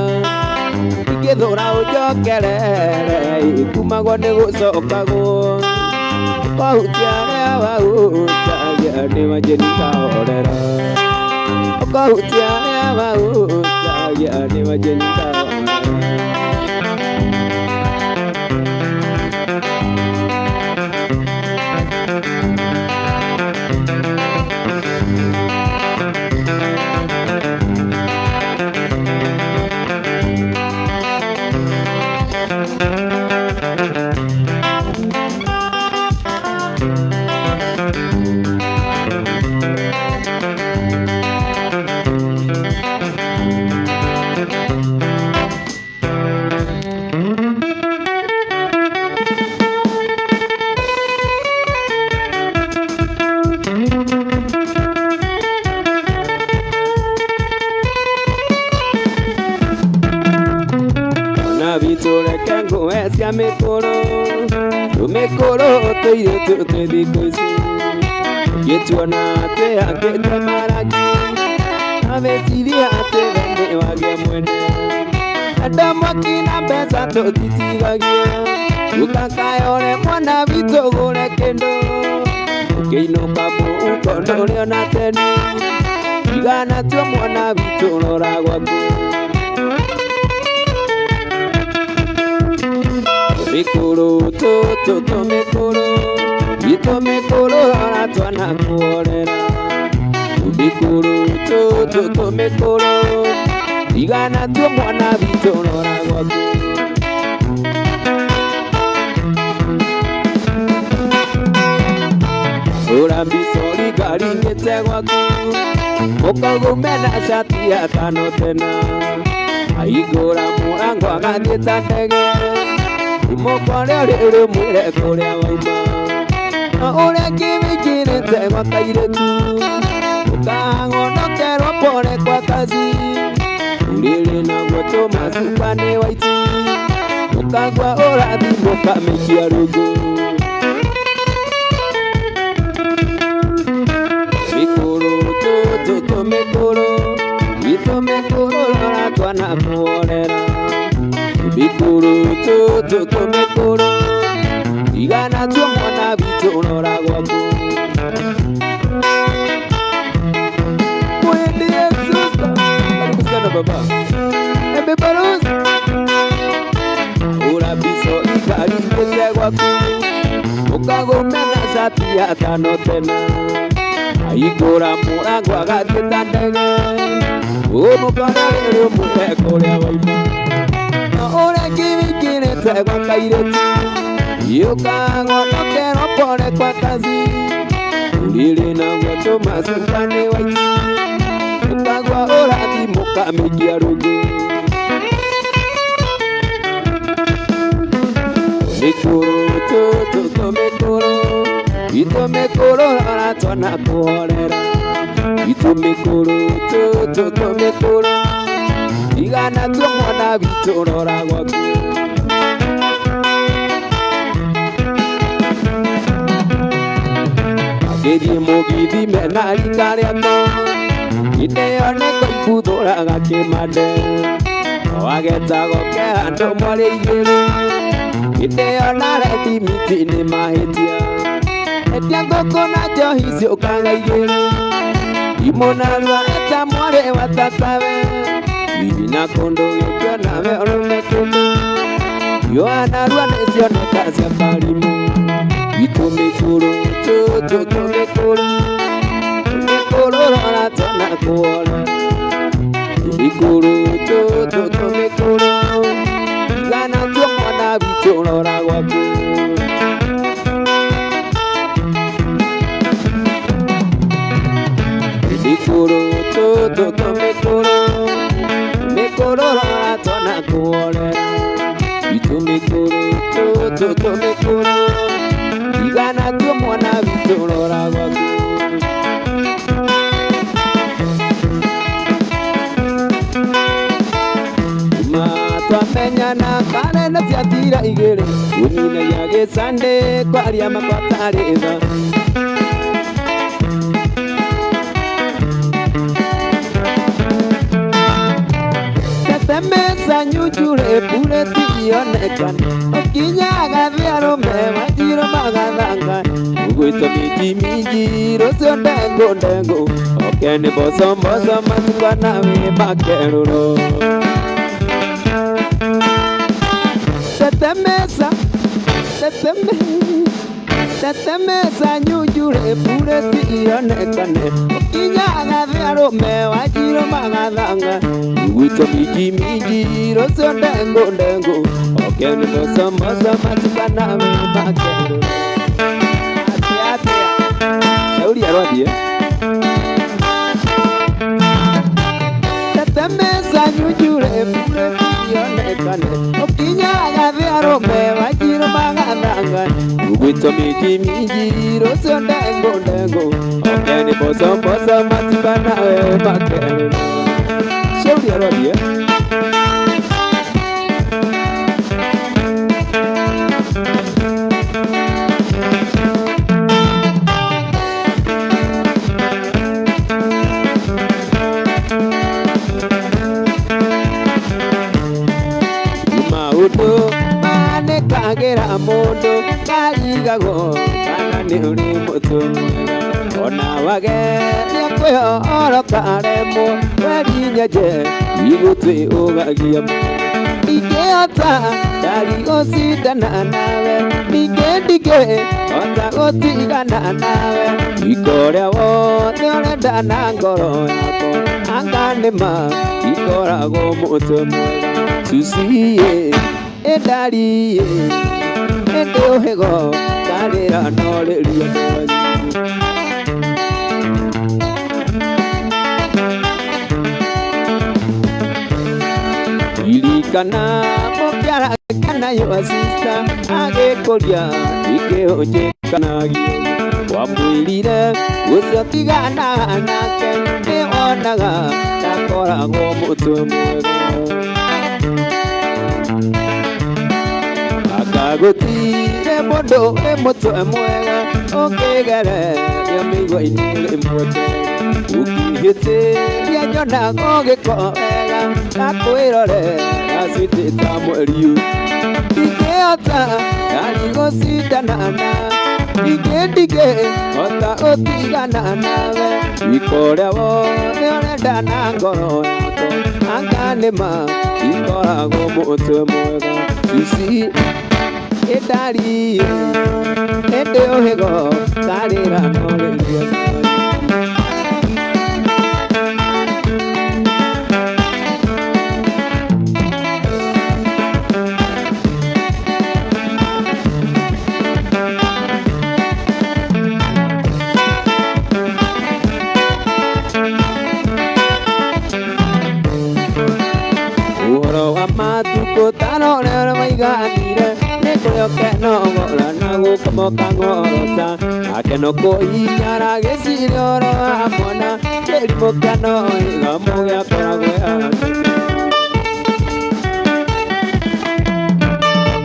ingĩthũra ũnjokerere kumagwo nĩ gũcokagwo ũkahutia arĩa wahutagia nĩ wanjĩni kahorera ũkahutia arĩa wahutagia nĩ wanjĩni kahorera. Tureke ngũe cia mĩkũrũ tũmĩkũrũ tũirĩtu twĩ thikũ ici ũngĩtuona twĩhakĩte marangi na wĩcirie atĩ we nĩ wagĩa mwene enda mwaki na mbeca tũtitigagia ũkakayore mwana witũ ũgũre kĩndũ ũkĩinũka mũhuko ndũrĩona teni igana tuo mwana witũ rora gwaku. Mikuru tu tu mikuru itu mikuru ora twana kuorera mikuru tu tu tu mikuru igana tu mwana witũ rora gwaku. Ura mbicori ngaringĩte gwaku ũkagume na cati ya tano tena ahingũra mũrango agathiĩ ta ndege ũmũkore ũrĩ mwĩre kũrĩa wauma na ũrĩa kĩwĩkĩrĩte gwa kairĩtu ũkang'onokerwo pore kwa kazi ũrĩrĩ naguo tũmacuka nĩ waiti ũkagua ũrathimũ kamĩikia rungu. Mĩkũrũ tũtũ tũmĩkũrũ itũ mĩkũrũ rora twana kuorera mikuru tu tu mikuru igana tu mwana witũ rora gwaku. Mwendie sister karibu sana baba ebe baruzi ura biso ikarikete gwaku ũkagũme na cati ya tano tena ahingũra mũrango agathiĩ ta ndege ũmũkore rĩrĩ ũmũhe kũrĩa wauma ũrĩa kĩwĩkĩrĩte gwa kairĩtu ũkang'onokerwo pore kwa kazi ũrĩrĩ naguo tũmacuka nĩ waiti ũkagua ũrathimũ kamĩikia rungu. Mĩkũrũ tũtũ tũmĩkũrũ itũ mĩkũrũ rora twana kũhorera itũ mĩkũrũ tũtũ tũmĩkũrũ igana tuo mwana witũ rora gwaku. Agĩthiĩ mũgithi mena rika rĩakwa hĩndĩ ĩyo nĩkũibuthũraga kĩmande agetagwo ke handũ mwarĩ igĩrĩ hĩndĩ ĩyo nareti miti nĩ mahĩtia endia ngũkũ na njohi ciũkaga igĩrĩ imũnarua eta mwarĩ wa tatawe na kũndũ gĩkĩo nawe ũrũme kũndũ yoanarua nĩcioneka cia karimũ itũ mĩkũrũ tũtũ tũmĩkũrũ tũmĩkũrũ rora twana kuora tũmĩkũrũ tũtũ tũmĩkũrũ igana tuo mwana witũ rora gwaku. Mikuru tu tu tu mikuru igũrũ igana tuo mwana witũ rora gwaku. Twamenyana karena ciatira igĩrĩ ũnyinagia gĩcandĩ kwaria makwa tarĩ tha. Tetemesa nyunjure bureti ionekane ũkinyaga thĩ arũme wanjirũ magathanga ũgwĩtwo minji minji rũciũ ndengũ ndengũ oke nĩ mboco mboco matukũ nawe makerũro. Tetemesa, teteme, tetemesa nyunjure bureti ionekane ũkinyaga thĩ arũme wanjirũ magathanga ũgwĩtwo minji minji rũciũ ndengũ ndengũ oke nĩ mboco mboco matukũ nawe makerũro. Atĩa atĩa shauri arwathiĩ. Tetemesa nyunjure bureti ionekane ũkinyaga thĩ arũme wanjirũ magathanga ũgwĩtwo minji minji rũciũ ndengũ ndengũ oke nĩ mboco mboco matukũ nawe makerũro. Shauri arwathiĩ. Maũndũ manĩkagĩra mũndũ karigagwo kana nĩ ũrĩ mũtwe mwega ona wageria kwĩhoroka aremwo werinyenje igũtwĩ ũgagia ndingĩhota ndari gũcindana nawe ningĩ ndingĩhota gũtigana nawe ika ũrĩa wothe ũrenda na ngoro yakwa anga nĩma ikoragwo mũtwe mwega. Susiĩ ĩndariĩ ĩndĩ ũhĩgo ndarĩra no rĩria ndwanyu. Ririkana mũkĩara kana your sister agĩkũria ikĩhũnjĩkanagio wamwĩrire ũcio tigana nake nĩwonaga ndakoragwo mũtwe mwega. Gũtirĩ mũndũ wĩ mũtwe mwega ũkĩgereria mĩigua-inĩ rĩmwe ũkĩhĩtĩria nyonaga ũgĩko wega ndakwĩrorera switi ta mweri ndingĩhota ndari gũcindana nawe ningĩ ndingĩhota gũtigana nawe ika ũrĩa wothe ũrenda na ngoro yakwa anga nĩma ikoragwo mũtwe mwega. Susi ĩndariĩ ĩndĩ ũhĩgo ndarĩra no rĩria ndwanyu. Ũhoro wa matukũ tarore ũrĩa maiganire nĩ kũrĩ ũkenogora na gũkomoka ng'orota akeno kũhinyara gĩciria ũhoro wa mwana kĩrimũ kĩano gĩgamo gĩakoragwo anake.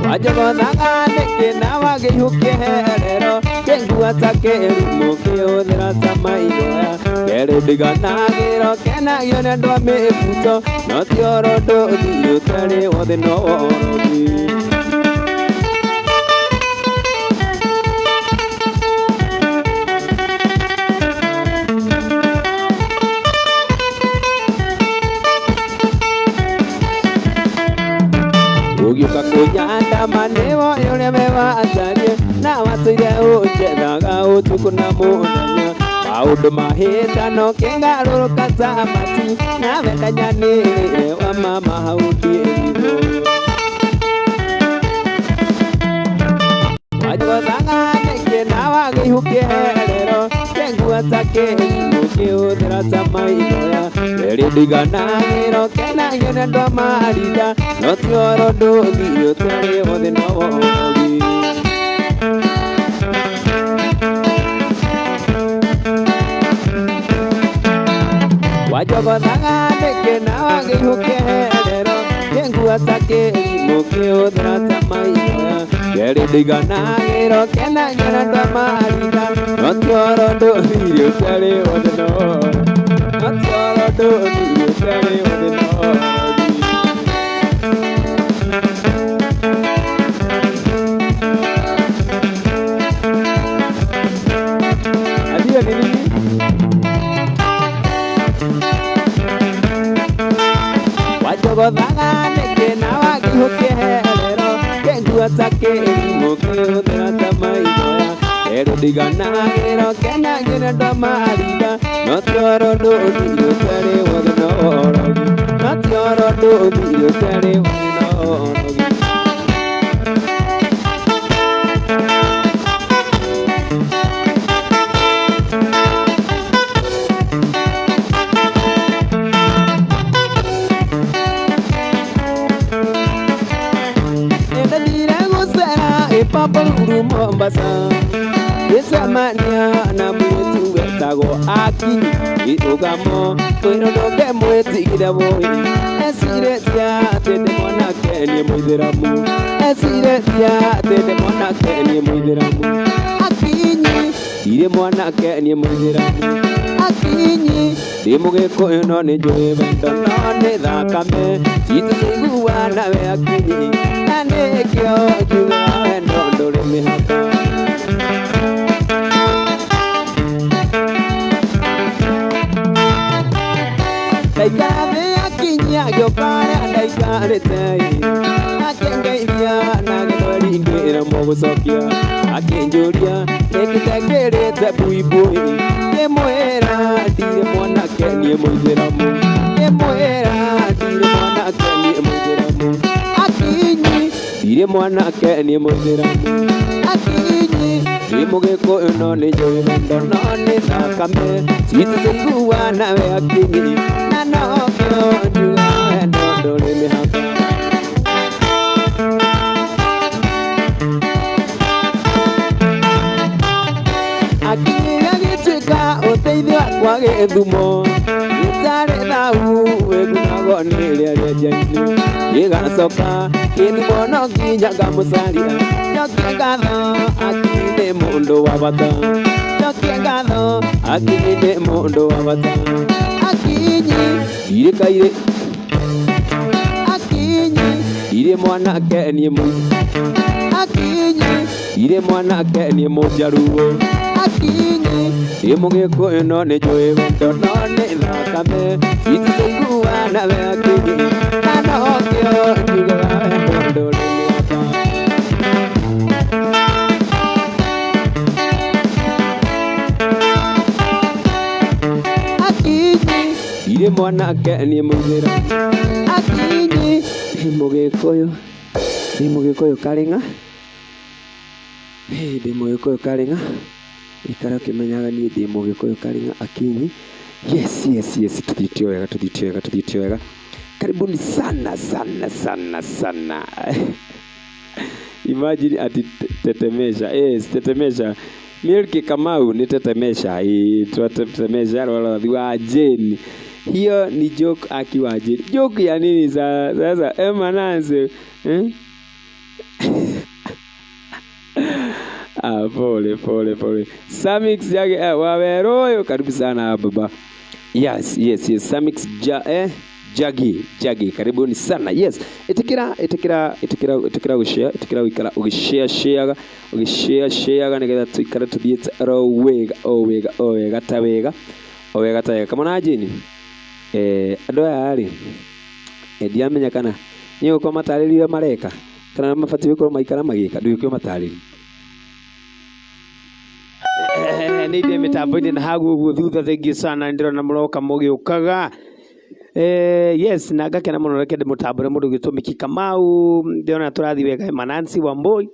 Wanjogothaga nĩkĩ na wagĩihũkĩherero kĩngua ta kĩrimũ kĩhũthĩra ta maithoya kerĩ ndiganagĩro kenagio nĩ andũ a mĩbuto no ti ũhoro ndũthiĩ ũtarĩ wothe no worogi. Ũgĩũka kũnyandama nĩwoĩ ũrĩa mewatarie na watũire ũnjethaga ũtukũ na mũthenya maũndũ mahĩtano kĩngarũrũka ta matu nawe ndanyanĩrĩre wa mama hau ndĩrigwo. Wanjogothaga nĩkĩ na wagĩihũkĩherero kĩngua ta kĩrimũ kĩhũthĩra ta maithoya kerĩ ndiganagĩro kenagio nĩ andũ a marinda no ti ũhoro ndũthiĩ ũtarĩ wothe no worogi. Wajogothaga nĩkĩ na wagĩihũkĩherero kĩngua ta kĩrimũ kĩhũthĩra ta maithoya kerĩ ndĩiganagĩro kenagĩra ndwa marinda no tioro ndũthire ũtarĩ wothe no no tioro ndũthire ũtarĩ wothe no. Adio ni nini? Wajogothaga nĩkĩ na wagĩihũkĩherero kĩngua ta kĩrimũ kĩhũthĩra ta maithoya kerĩ ndiganagĩro kenagĩra ndwa marinda no tioro ndũthire ũtarĩ wothe no orogi no tioro ndũthire ũtarĩ wothe no orogi. Nĩndathire gũcera ĩpapaluru Mombasa ngĩcemania na mũirĩtu wetagwo Akinyi irũgamo kwĩrwo ndũngĩmwĩtigĩra bũi ecirĩtie atĩ ndĩ mwanake niĩ mũithĩramu ecirĩtie atĩ ndĩ mwanake niĩ mũithĩramu Akinyi ndirĩ mwanake niĩ mũithĩramu Akinyi ndĩ mũgĩkũyũ no nĩ njũĩ wendo no nĩ thakame citũ ciaigua nawe Akinyi na nĩkĩo njugaga wendo ndũrĩ mĩhaka. Ndaikara thĩ Akinyi agĩũka harĩa ndaikarĩte akĩngeithia na gĩthweri ngĩremwo gũcokia akĩnjũria nĩkĩ tekĩrĩte buibui ngĩmwĩra ndirĩ mwanake niĩ mũithĩramu ngĩmwĩra ndirĩ mwanake niĩ mũithĩramu Akinyi ndirĩ mwanake niĩ mũithĩramu Akinyi ndĩ mũgĩkũyũ no nĩ njũĩ wendo no nĩ thakame citũ ciaigua nawe Akinyi na nokĩo njugaga wendo ndũrĩ mĩhaka. Akinyi gagĩtuĩka ũteithio wakwa gĩthumo gĩtarĩ thahu wĩgunagwo nĩ rĩa rĩenja-inĩ gĩgacoka gĩthumo no nginya ngamũcaria njokie ngatho Akinyi nĩ mũndũ wa bata njokie ngatho Akinyi nĩ mũndũ wa bata Akinyi ndirĩ kairĩ Akinyi ndirĩ mwanake niĩ mũ Akinyi ndirĩ mwanake niĩ mũnjaruo Akinyi ndĩ mũgĩkũyũ no nĩ njũĩ wendo no nĩ thakame citũ ciaigua nawe Akinyi na nokĩo njugaga wendo ndũrĩ mĩhaka. Akinyi ndirĩ mwanake niĩ mũithĩramu Akinyi ndĩ mũgĩkũyũ ndĩ mũgĩkũyũ karĩng'a ndĩ mũgĩkũyũ karĩng'a ikara ũkĩmenyaga niĩ ndĩ mũgĩkũyũ karĩng'a Akinyi. Yes, yes, yes, tuthiĩte wega tuthiĩte wega tuthiĩte wega. Karibuni sana sana sana sana. Imagine ati tetemesha. Yes, tetemesha. Milki Kamau ni tetemesha. Twatetemesha rwarathi wa Jane. Hiyo ni joke akiwa Jane. Joke ya nini sasa? Emma Nancy. Eh? Ah, pole pole pole. Samix yake waweroyo karibu sana baba. Yes, yes, yes. Samix ja Jagi, Jagi, karibuni sana. Yes. Itikira itikira itikira itikira gushare, itikira guikara ugishare share, ugishare share nigetha tuikare tuthiĩte oro wega o wega o wega ta wega o wega ta wega. Kamwana Jane. Andũ aya rĩ ndiamenya kana nĩ gũkorwo matarĩrie ũrĩa mareka kana mabatiĩ gũkorwo maikara magĩka ndũgĩũke ũmatarĩrie. Nĩ ndĩ mĩtambo-inĩ na hau ũguo thutha thengiũ sana nĩ ndĩrona mũroka mũgĩũkaga. Yes na ngakena mũno reke ndĩmũtambũre mũndũ ũgwĩtwo Miki Kamau ndĩrona tũrathiĩ wega Emma Nancy Wambui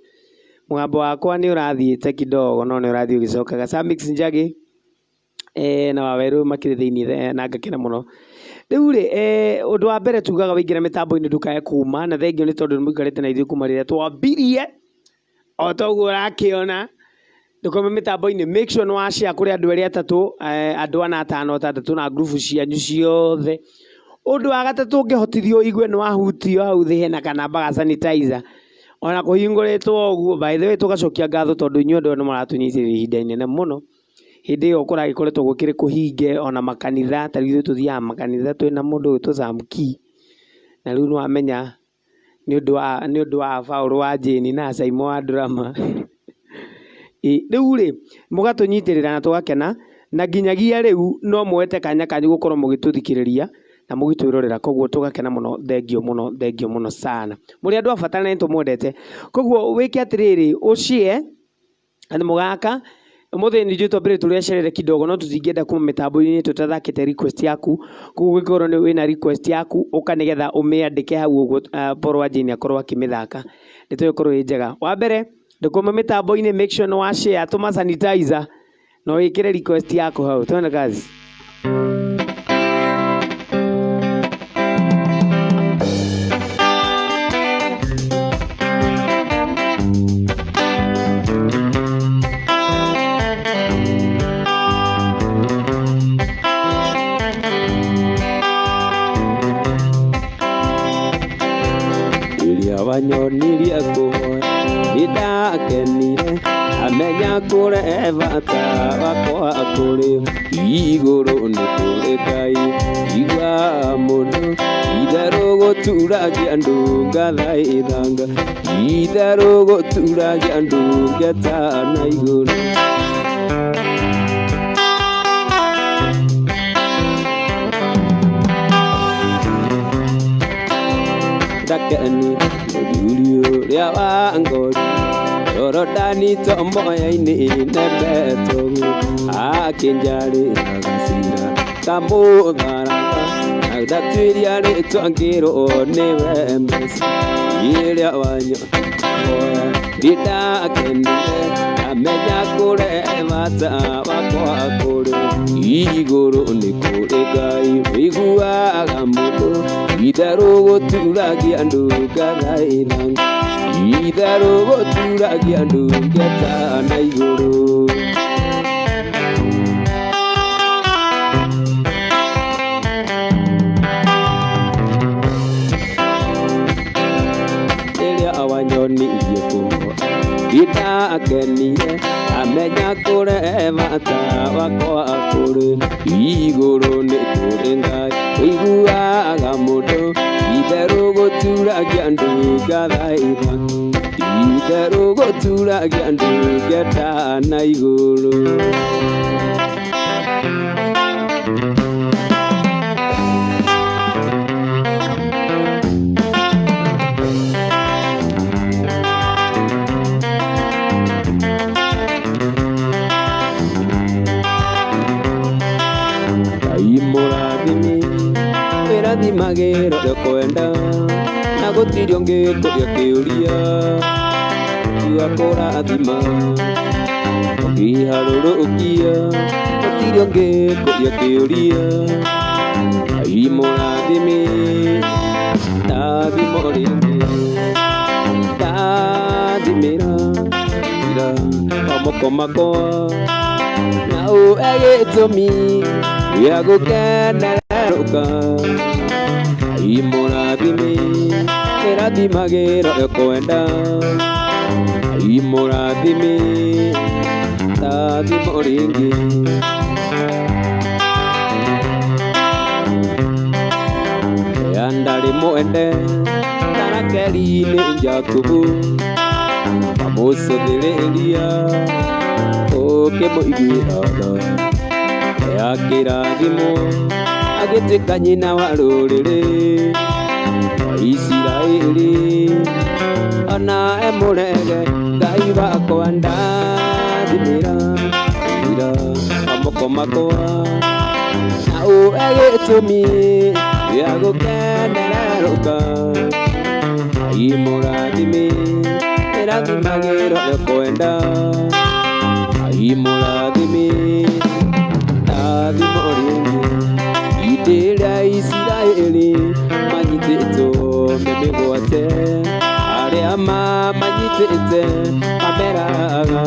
mũgambo wakwa nĩ ũrathiĩte kidogo no nĩ ũrathiĩ ũgĩcokaga Samix Njagi na Wawerũ makĩrĩ thĩiniĩ na ngakena mũno. Rĩu rĩ ũndũ wa mbere tugaga waingĩra mĩtambo-inĩ ndũkae kuma na thengiũ nĩ tondũ nĩ mũikarĩte na ithuĩ kuma rĩrĩa twambirie o ta ũguo ũrakĩona. Ndũkaume mĩtambo-inĩ, make sure nĩ wa share kũrĩ andũ erĩ atatũ, andũ ana atano atandatũ na ngurubu cianyu ciothe. Ũndũ wa gatatũ ũngĩhotithio ũigue nĩ wahutio hau thĩ hena kanamba ga sanitizer ona kũhingũrĩtwo ũguo. By the way tũgacokia ngatho tondũ inyuĩ andũ aya nĩ mũratũnyitĩrĩra ihinda inene mũno hĩndĩ ĩyo kũragĩkoretwo gũkĩrĩ kũhinge ona makanitha. Ta rĩu ithuĩ tũthiaga makanitha twĩna mũndũ ũgwĩtwo Sam Key, na rĩu nĩ wamenya nĩ ũndũ wa Paul wa Jane na Simon wa Drama. Rĩu rĩ mũgatũnyitĩrĩra na tũgakena, na nginyagia rĩu no muoete kanya kanyu gũkorwo mũgĩtũthikĩrĩria na mũgĩtwĩrorera, koguo tũgakena mũno. Thengio mũno, thengio mũno sana, mũrĩ andũ a bata na nĩtũmwendete. Koguo wĩke atĩrĩrĩ, ũshare na mũgaka ũmũthĩ nĩ njũĩ twambĩrĩrie tũrĩa kidogo, no tũtingĩenda kuma mĩtambo-inĩ tũtathakĩte request yaku. Koguo ũngĩkorwo nĩ wĩna request yaku, ũka nĩgetha ũmĩandĩke hau ũguo, Paul wa Jane akorwo akĩmĩthaka, ndeto ĩyo ĩkorwo ĩ njega. Wa mbere, ndũkaume mĩtambo-inĩ, make sure nĩ wa share, tũma sanitizer na wĩkĩre request yaku hau. Twende kazi. Rĩrĩa wanyonirie kũhoya nĩndakenire, amenya kũre bata wakwa kũrĩ igũrũ nĩ kũrĩ Ngai igua mũndũ itherũ gũturagia andũ ngathaithanga itherũ gũturagia andũ ngetana igũrũ. Ndakeni mũthuri ũrĩa wa ngori Jorodani tomboya-inĩ nembetwo akĩnjarĩra gacira kamũtharaba na ndatuĩria rĩtwa ngĩrwo nĩwe Mesi ĩrĩa wanyoya ndindakenire amenya kũre bata wakwa kũrĩ igũrũ nĩ kũrĩ Ngai wĩiguaga mũndũ itherũ gũturagia andũ ngathaitha itherũ gũturagia andũ ngetana igũrũ. Rĩrĩa wanyonirie kũhoya ndindakenire amenya kũre bata wakwa kũrĩ igũrũ nĩ kũrĩ Ngai ũiguaga mũndũ itherũ gũturagia andũ ngathaitha itherũ gũturagia andũ ngetana igũrũ. Ngai mũrathimi wĩrathimagĩra ũrĩa ũkwenda na gũtirĩ ũngĩ kũria kĩũria tiga kũrathima ũkĩharũrũkia gũtirĩ ũngĩ kũria kĩũria. Ngai mũrathimi ndathimo rĩngĩ ndathimĩra ira moko makwa na ũe gĩtũmi gĩa gũkenerũka. Ngai mũrathimi wĩrathimagĩra ũrĩa ũkwenda Ngai mũrathimi ndathimo rĩngĩ ya ndarĩ mwende Rakeli nĩ Jakubu wamũcũthĩrĩria ũkĩmũiguĩra tha akĩrathimwo agĩtuĩka nyina wa rũrĩrĩ rwa Isiraeli ona emũrege Ngai wakwa ndathimĩra ira moko makwa na ũe gĩtũmi gĩa gũkenererũka. Ngai mũrathimi ĩrathimagĩra ũrĩa ũkwenda Ngai mũrathimi ndathimo rĩngĩ hĩndĩ ĩrĩa Isiraeli manyitĩtwo me mĩgwate arĩa mamanyitĩte mameraga.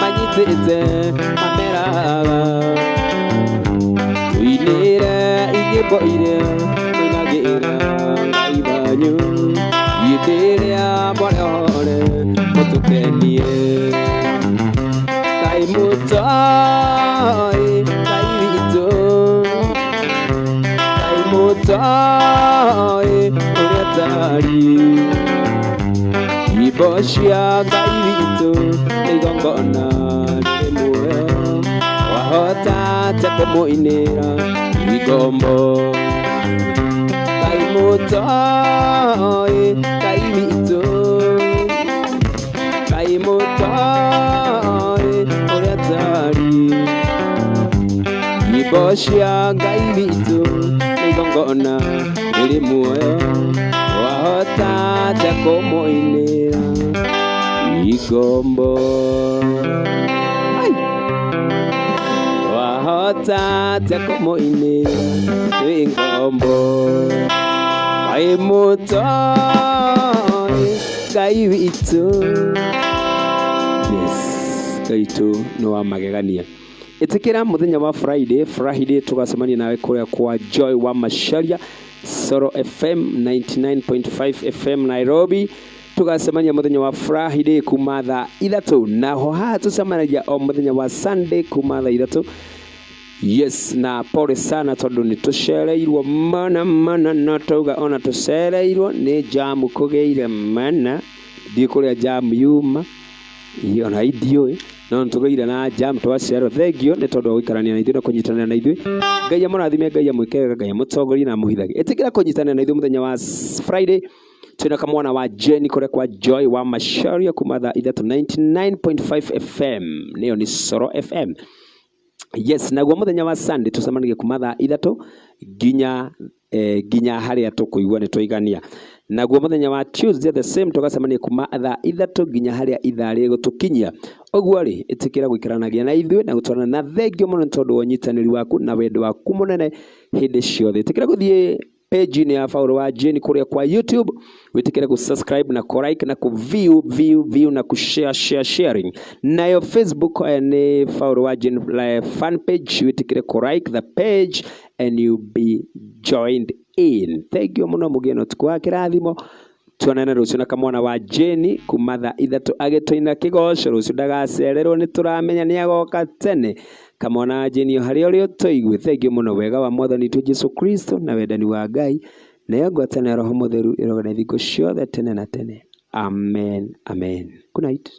manyitĩte mameraga tũinĩre inyĩmbo iria mũinagĩra Ngai wanyu hĩndĩ ĩrĩa mwarehore mũtũkenie Ngai mũtoĩ Ngai witũ Ngai mũtoĩ ũrĩa tariĩ nyĩmbo cia Ngai witũ nĩ igongona rĩrĩ muoyo wahota atĩa kũmũinĩra igombo Ngai mũtoĩ Ngai witũ Ngai mũtoĩ ũrĩa tariĩ nyĩmbo cia Ngai witũ nĩ igongona rĩrĩ muoyo wahota atĩa kũmũinĩra igombo Ai! Wahota atĩa kũmũinĩra twĩ ngombo Ngai mũtoĩ Ngai witũ yes Ngai witũ nĩ wa magegania ĩtĩkĩra mũthenya wa Friday Friday tũgacemania nawe kũrĩa kwa Joy wa Macharia Soro FM 99.5 FM Nairobi tũgacemania mũthenya wa Friday kuma thaa 3 naho haha tũcemanagia o mũthenya wa Sunday kuma thaa 3 yes na pole sana tondũ nĩ tũcereirwo mana mana no tauga ona tũcereirwo nĩ jamu kũgĩire mana ndiĩ kũrĩa jamu yuma Ĩ, ona indiũĩ no nĩ tũgĩire na jam twacererwo thengio nĩ tondũ wa gũikarania na ithuĩ na kũnyitanĩra na ithuĩ Ngai amũrathime Ngai amwĩke wega Ngai amũtongorie na amũhithage ĩtĩkĩra kũnyitanĩra na ithuĩ mũthenya wa Friday twĩna kamwana wa Jenny kũrĩa kwa Joy wa Macharia kuma thaa 3 99.5 FM nĩyo nĩ Soro FM yes naguo mũthenya wa Sunday tũcemanagia kuma thaa 3 nginya nginya harĩa tũkũigua nĩ twaigania naguo mũthenya wa Tuesday the same tũgacemania kuma thaa 3 nginya harĩa ithaa rĩgũtũkinyia ũguo rĩ ĩtĩkĩra gũikaranagia na ithuĩ na gũtwarana na thengio mũno nĩ tondũ wa ũnyitanĩri waku na wendo waku mũnene hĩndĩ ciothe ĩtĩkĩra gũthiĩ page-inĩ ya Paul wa Jane kũrĩa kwa YouTube wĩtĩkĩre gũ subscribe na kũ like na kũ view view view na kũ share share sharing nayo Facebook nĩ Paul wa Jane fan page wĩtĩkĩre kũ like the page and you be joined in thank you mũno mũgĩe na ũtukũ wa kĩrathimo tuonane rũciũ na kamwana wa Jane kuma thaa 3 agĩtũina kĩgoco rũciũ ndagacererwo nĩ tũramenya nĩ agoka tene kamwana wa Jane o harĩa ũrĩ ũtũigue thengiũ mũno wega wa mwathani witũ Jesu Kristo na wendani wa Ngai nayo ngwatanĩro ya Roho Mũtheru ĩrogana thingo ciothe tene na tene amen amen good night.